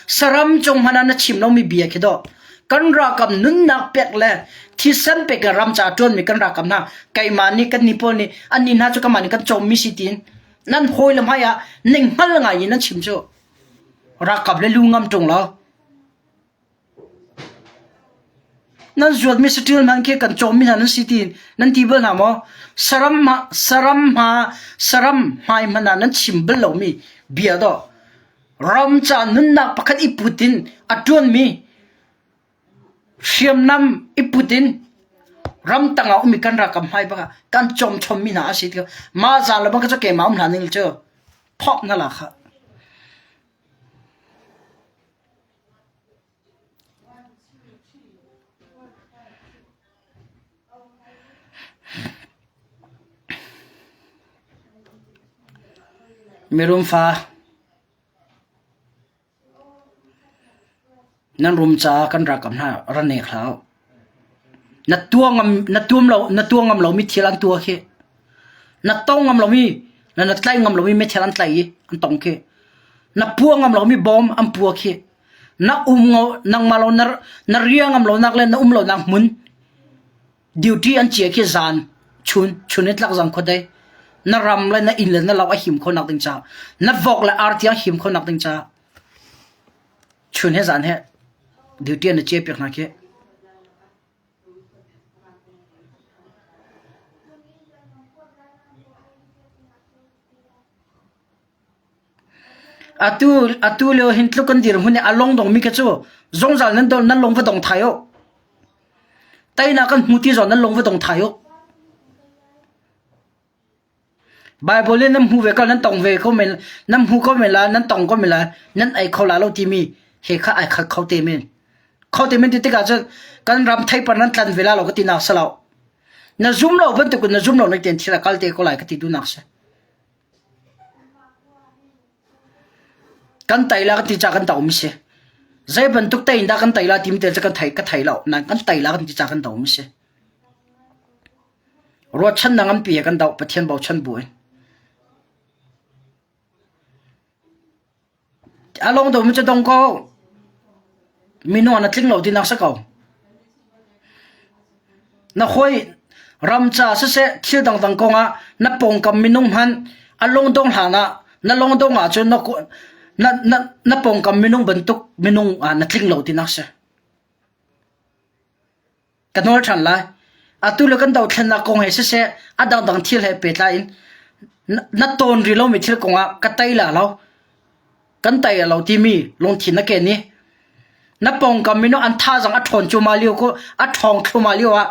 Saram cung hmanh ah na chim lomi bia khi dawh. Kan ralkap nunnak pek le thisen pek le ram ca ṭuanmi kan ralkap hna keimah nih kan ni pawl nih annih hna cu kanmah nih kan cawmmi si tiin nan hawi le hmai ah ning hngal ngai in nan chim cu. Ralkap le lu ngam ṭung lo. Nan zuatmi saṭil hmanh khi kan cawmmi hna nan si tiin nan ti bal hna maw? Saram hma, saram hma, saram hmai hmanh ah nan chim bal lomi bia dawh. Ram ca nunnak pakhat i put in a ṭuanmi hriamnam i put in ramtang ah ummi kan ralkap hmai bak ah kan cawm chommi hna a si tikah mah za le bang kha cu keimah um hlah ning cu phawk na la khah. Mirum fa nan rum caah kan ralkap hna ra nek hlah u. Na tuah ngam na tuam lo na tuah ngam lomi thil an tuah khi. Na tong ngam lomi na na tlaih ngam lomi meithal an tlaih i an tong khi. Na puah ngam lomi bom an puah khi. Na um ngo nangmah lo na na ria ngam lonak le na um lonak hmun duty an cia khi zan chun chun in tlak zan khuadei na ram le na inn le na lo a him kho nak ding ca na vok le ar tiang him kho nak ding ca chun he zan he duty an cia piak hna khi. Atu atu lio hin tluk kan dirhmun i a longdongmi kha cu zungzal nan don nan lung va dong thai u. Teinak kan hmu ti zawn nan lung va dong thai u. Baibal in nan hmu ve ko nan tong ve ko men nan hmu ko men la nan tong ko men la nan ei kho la lo timi he kha ai khat kho te men. Kho te men ti tikah cun kan ram theipar nan tlan ve la lo ka ti nak si lo. Na zum lo bantuk in na zum lo nek ten thil a kal te ko lai ka ti duhnak si. Kan tei la kan ti ca kan to mi si. Zei bantuk tei in dah kan tei la timi te cu kan thei ka thei lo. Nain kan tei la kan ti ca kan to mi si. Ruahchannak nganpi he kan doh Pathian bochan bu in. A lawng domi cu dong ko. Minung na tling lo tinak si ko. Na hawi ram ca siseh thil dangdang kongah na pawngkam minung hmanh a lungdong hlan ah na lungdong ahcun na, na, na, na pawngkam minung bantuk minung ah na tling lo tinak si. Ka nawl ṭhan lai. Atu le kan dothlennak kong he siseh, a dangdang thil he pehtlai in na tawn rih lomi thil kongah ka tei la lo. Kan tei lo timi lungthin na ken i na pawngkam minung an thazaang a ṭhawn cuahmah lio ko a ṭhawng thluahmah lio ah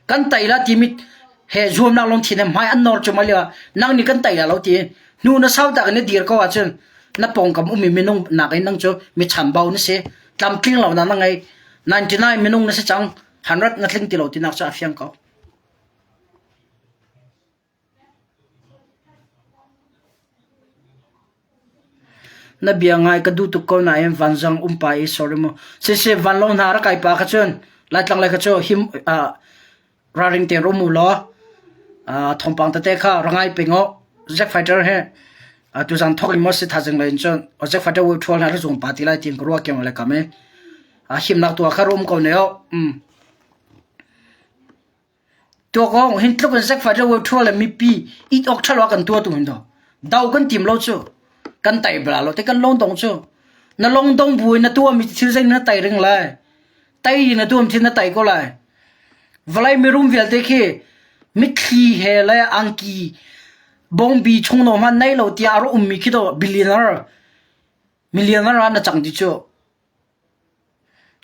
kan tei la timi he zuamnak lungthin he hmai an nawr cuahmah lio ah nang nih kan tei la lo tiin hnu na sau tak in na dir ko ahcun na pawngkam ummi minung nakin nang cu mi chambau na si tlamtling lo na na ngei 99 minung na si cang 100 na tling ti lo tinak cu a fiang ko. Na bia ngai ka duh tuk ko nain vanzang um pa i sorry mu. Siseh vanlawng hna rak kai pa kha cun Laitlang lei kha cu him uh, ralring tein rum u law uh, thawngpang tete kha ra ngai peng u. Jet fighter he uh, tuzan thok in maw si thazing lei in cun jet fighter wu thual hna ra zung pa ti lai tiin ka ruah kiang le kam i uh, himnak tu ah kha rum ko ne u. Mm. Tuak awk hin tluk in zakfat le ṭhua le mipi it awk ṭhalo ah kan tuah tu hin do. Do kan tim lo cu. Kan tai bala lo te kan longdong cu. Na longdong bu in na tuah mi thil zei na tai ring lai. Tai na tuam thil na tai ko lai. Vawlei mirum vialte khi mitthli he le angki. Bawngbi chung no hmanh nei lo tiah a rak ummi khi dawh billionaire millionaire ah na cang ti cu.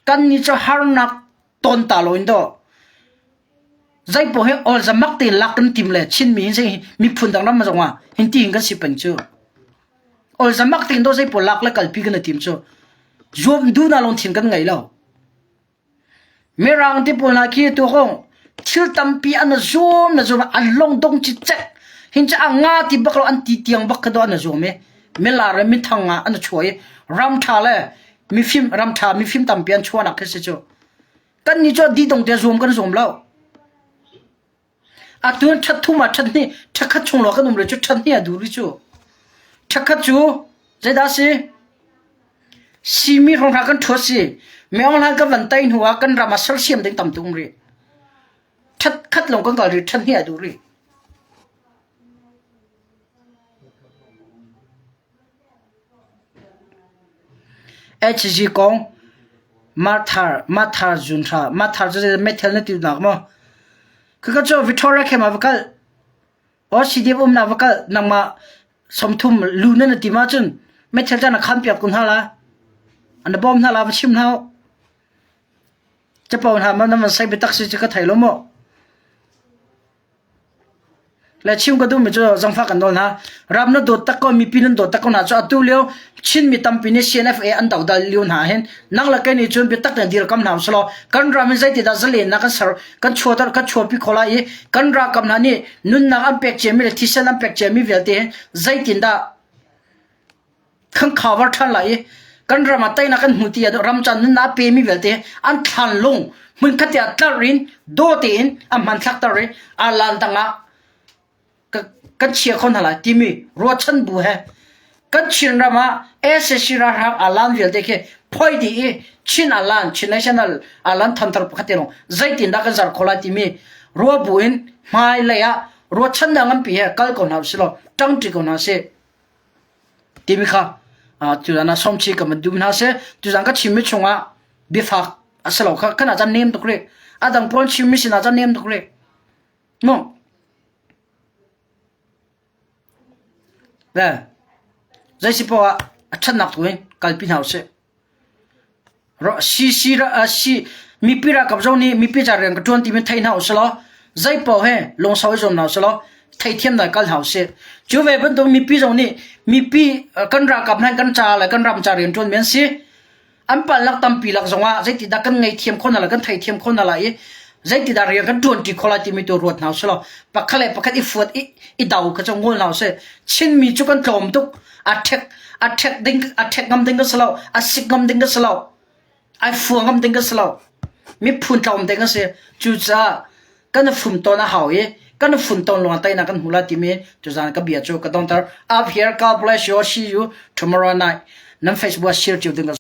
Kannih cu harnak tawn ta loin dawh zeipaoh hi awlzamak tein lak kan tim le Chinmi hin zei miphun dang ram zongah hin ti hin kan si peng cu. Awlzamak tein dawh zeipaoh lak le kalpi kan i tim cu. Zuam duhnak lungthin kan ngei lo. Mirang ti pawl hna khi tuakawng thil tampi an zuam na zuam an lung dong cicek hin cu a nga ti bak lo an ti tiang bak kha do an zuam i milar le mithang ah an chuah i ram ṭha le mifim ram ṭha mifim tampi an chuahnak khi si cu kan nih cu di dong te zuam kan zuam lo. Atu in ṭhat thum ah ṭhat hnih ṭhakhat chung lawng kan um rih cu ṭhat hnih a duh rih cu. Ṭhakhat cu zeidah a si? Simi hrawng kan ṭhuat si. Meong hlan kan van tai hnu ah kan ram ah sersiam ding tam tuk um rih. Ṭhat khat lawng kan kal rih ṭhat hnih a duh rih. HG kong Marthar Marthar zun hra Marthar cu zeidah meithal na ti nak maw? Khaka cu Victoria camp ah va kal. Or CDF umnak va kal nangmah 30 lu na na ti ma cun meithal ca na khan piak ko hna la. An bawm hna la va chim hna u. Capo hna ma na van sai biatak si cu ka thei lo maw? Le chim ka duhmi cu zangfah kan nawl hna. Ram na dawt tak ko, mipi nan dawt tak ko hna cu atu lio Chinmi tampi nih CNFA an dodal lio hna hin nang le kei nih cun biatak in dirkam hna usih kan ram in zeitidah zalennak kan ser kan chuahter kan chuahpi kho lai i kan ralkap hna nih nunnak an pek ciami le thisen an pek ciami vialte hin zeitindah kan cover ṭhan lai i kan ram ah teinak kan hmu ti ah ram caan nunnak a pemi vialte an thlanlung hmunkhat ah tlarh in daw tein a hmanthlakter i alan dang ah kan chia kho hna lai timi ruahchan bu he kan Chin ram ah SAC ralhrang alan vialte khi phoi dih i Chin alan Chin National alan thantar pakhat te lawng zeitindah kan zar kho lai timi ruah bu in hmai lei ah ruahchannak nganpi he kal ko hna usih law ṭangṭi ko hna sih. Timi kha tuzan ah sawmchi ka van duh hna seh. Tuzan ka chimmi chungah biafak a si lo kha kan ah cun nem tuk rih. A dang pawl chimmi sinah cun nem tuk rih. Mu. Le zei si poah ah a ṭhatnak tu in kalpi hna usih. Mipi ralkap zong nih mipi ca rian ka ṭuan timi thei hna usih law zeipaoh he lungsau i zuam hna usih law theithiam dai kal hna usih. Cu ve bantuk mipi zong nih mipi kan ralkap hna kan ca le kan ram ca rian ṭuanmi an si. An palhnak tampi lak zongah zeitidah kan ngaihthiam khawh hna lai, kan theithiam khawh hna lai i zeitidah rian kan ṭuanṭi khawh lai timi tu ruat hna usih law pakhat le pakhat i fuat i, i do kha cu ngol hna usih. Chinmi cu kan tlawm tuk. A ṭhek a ṭhek ding a ṭhek ngam ding ka si lo a sik ngam ding ka si lo ai fua ngam ding ka si lo miphun tlawm ding a si cucaah kan fum tawn a hau i kan fun tawn lawng teinak kan hmu lai timi tuzan ka bia cu ka donter up here God bless you see you tomorrow night nan Facebook share cio ding ka.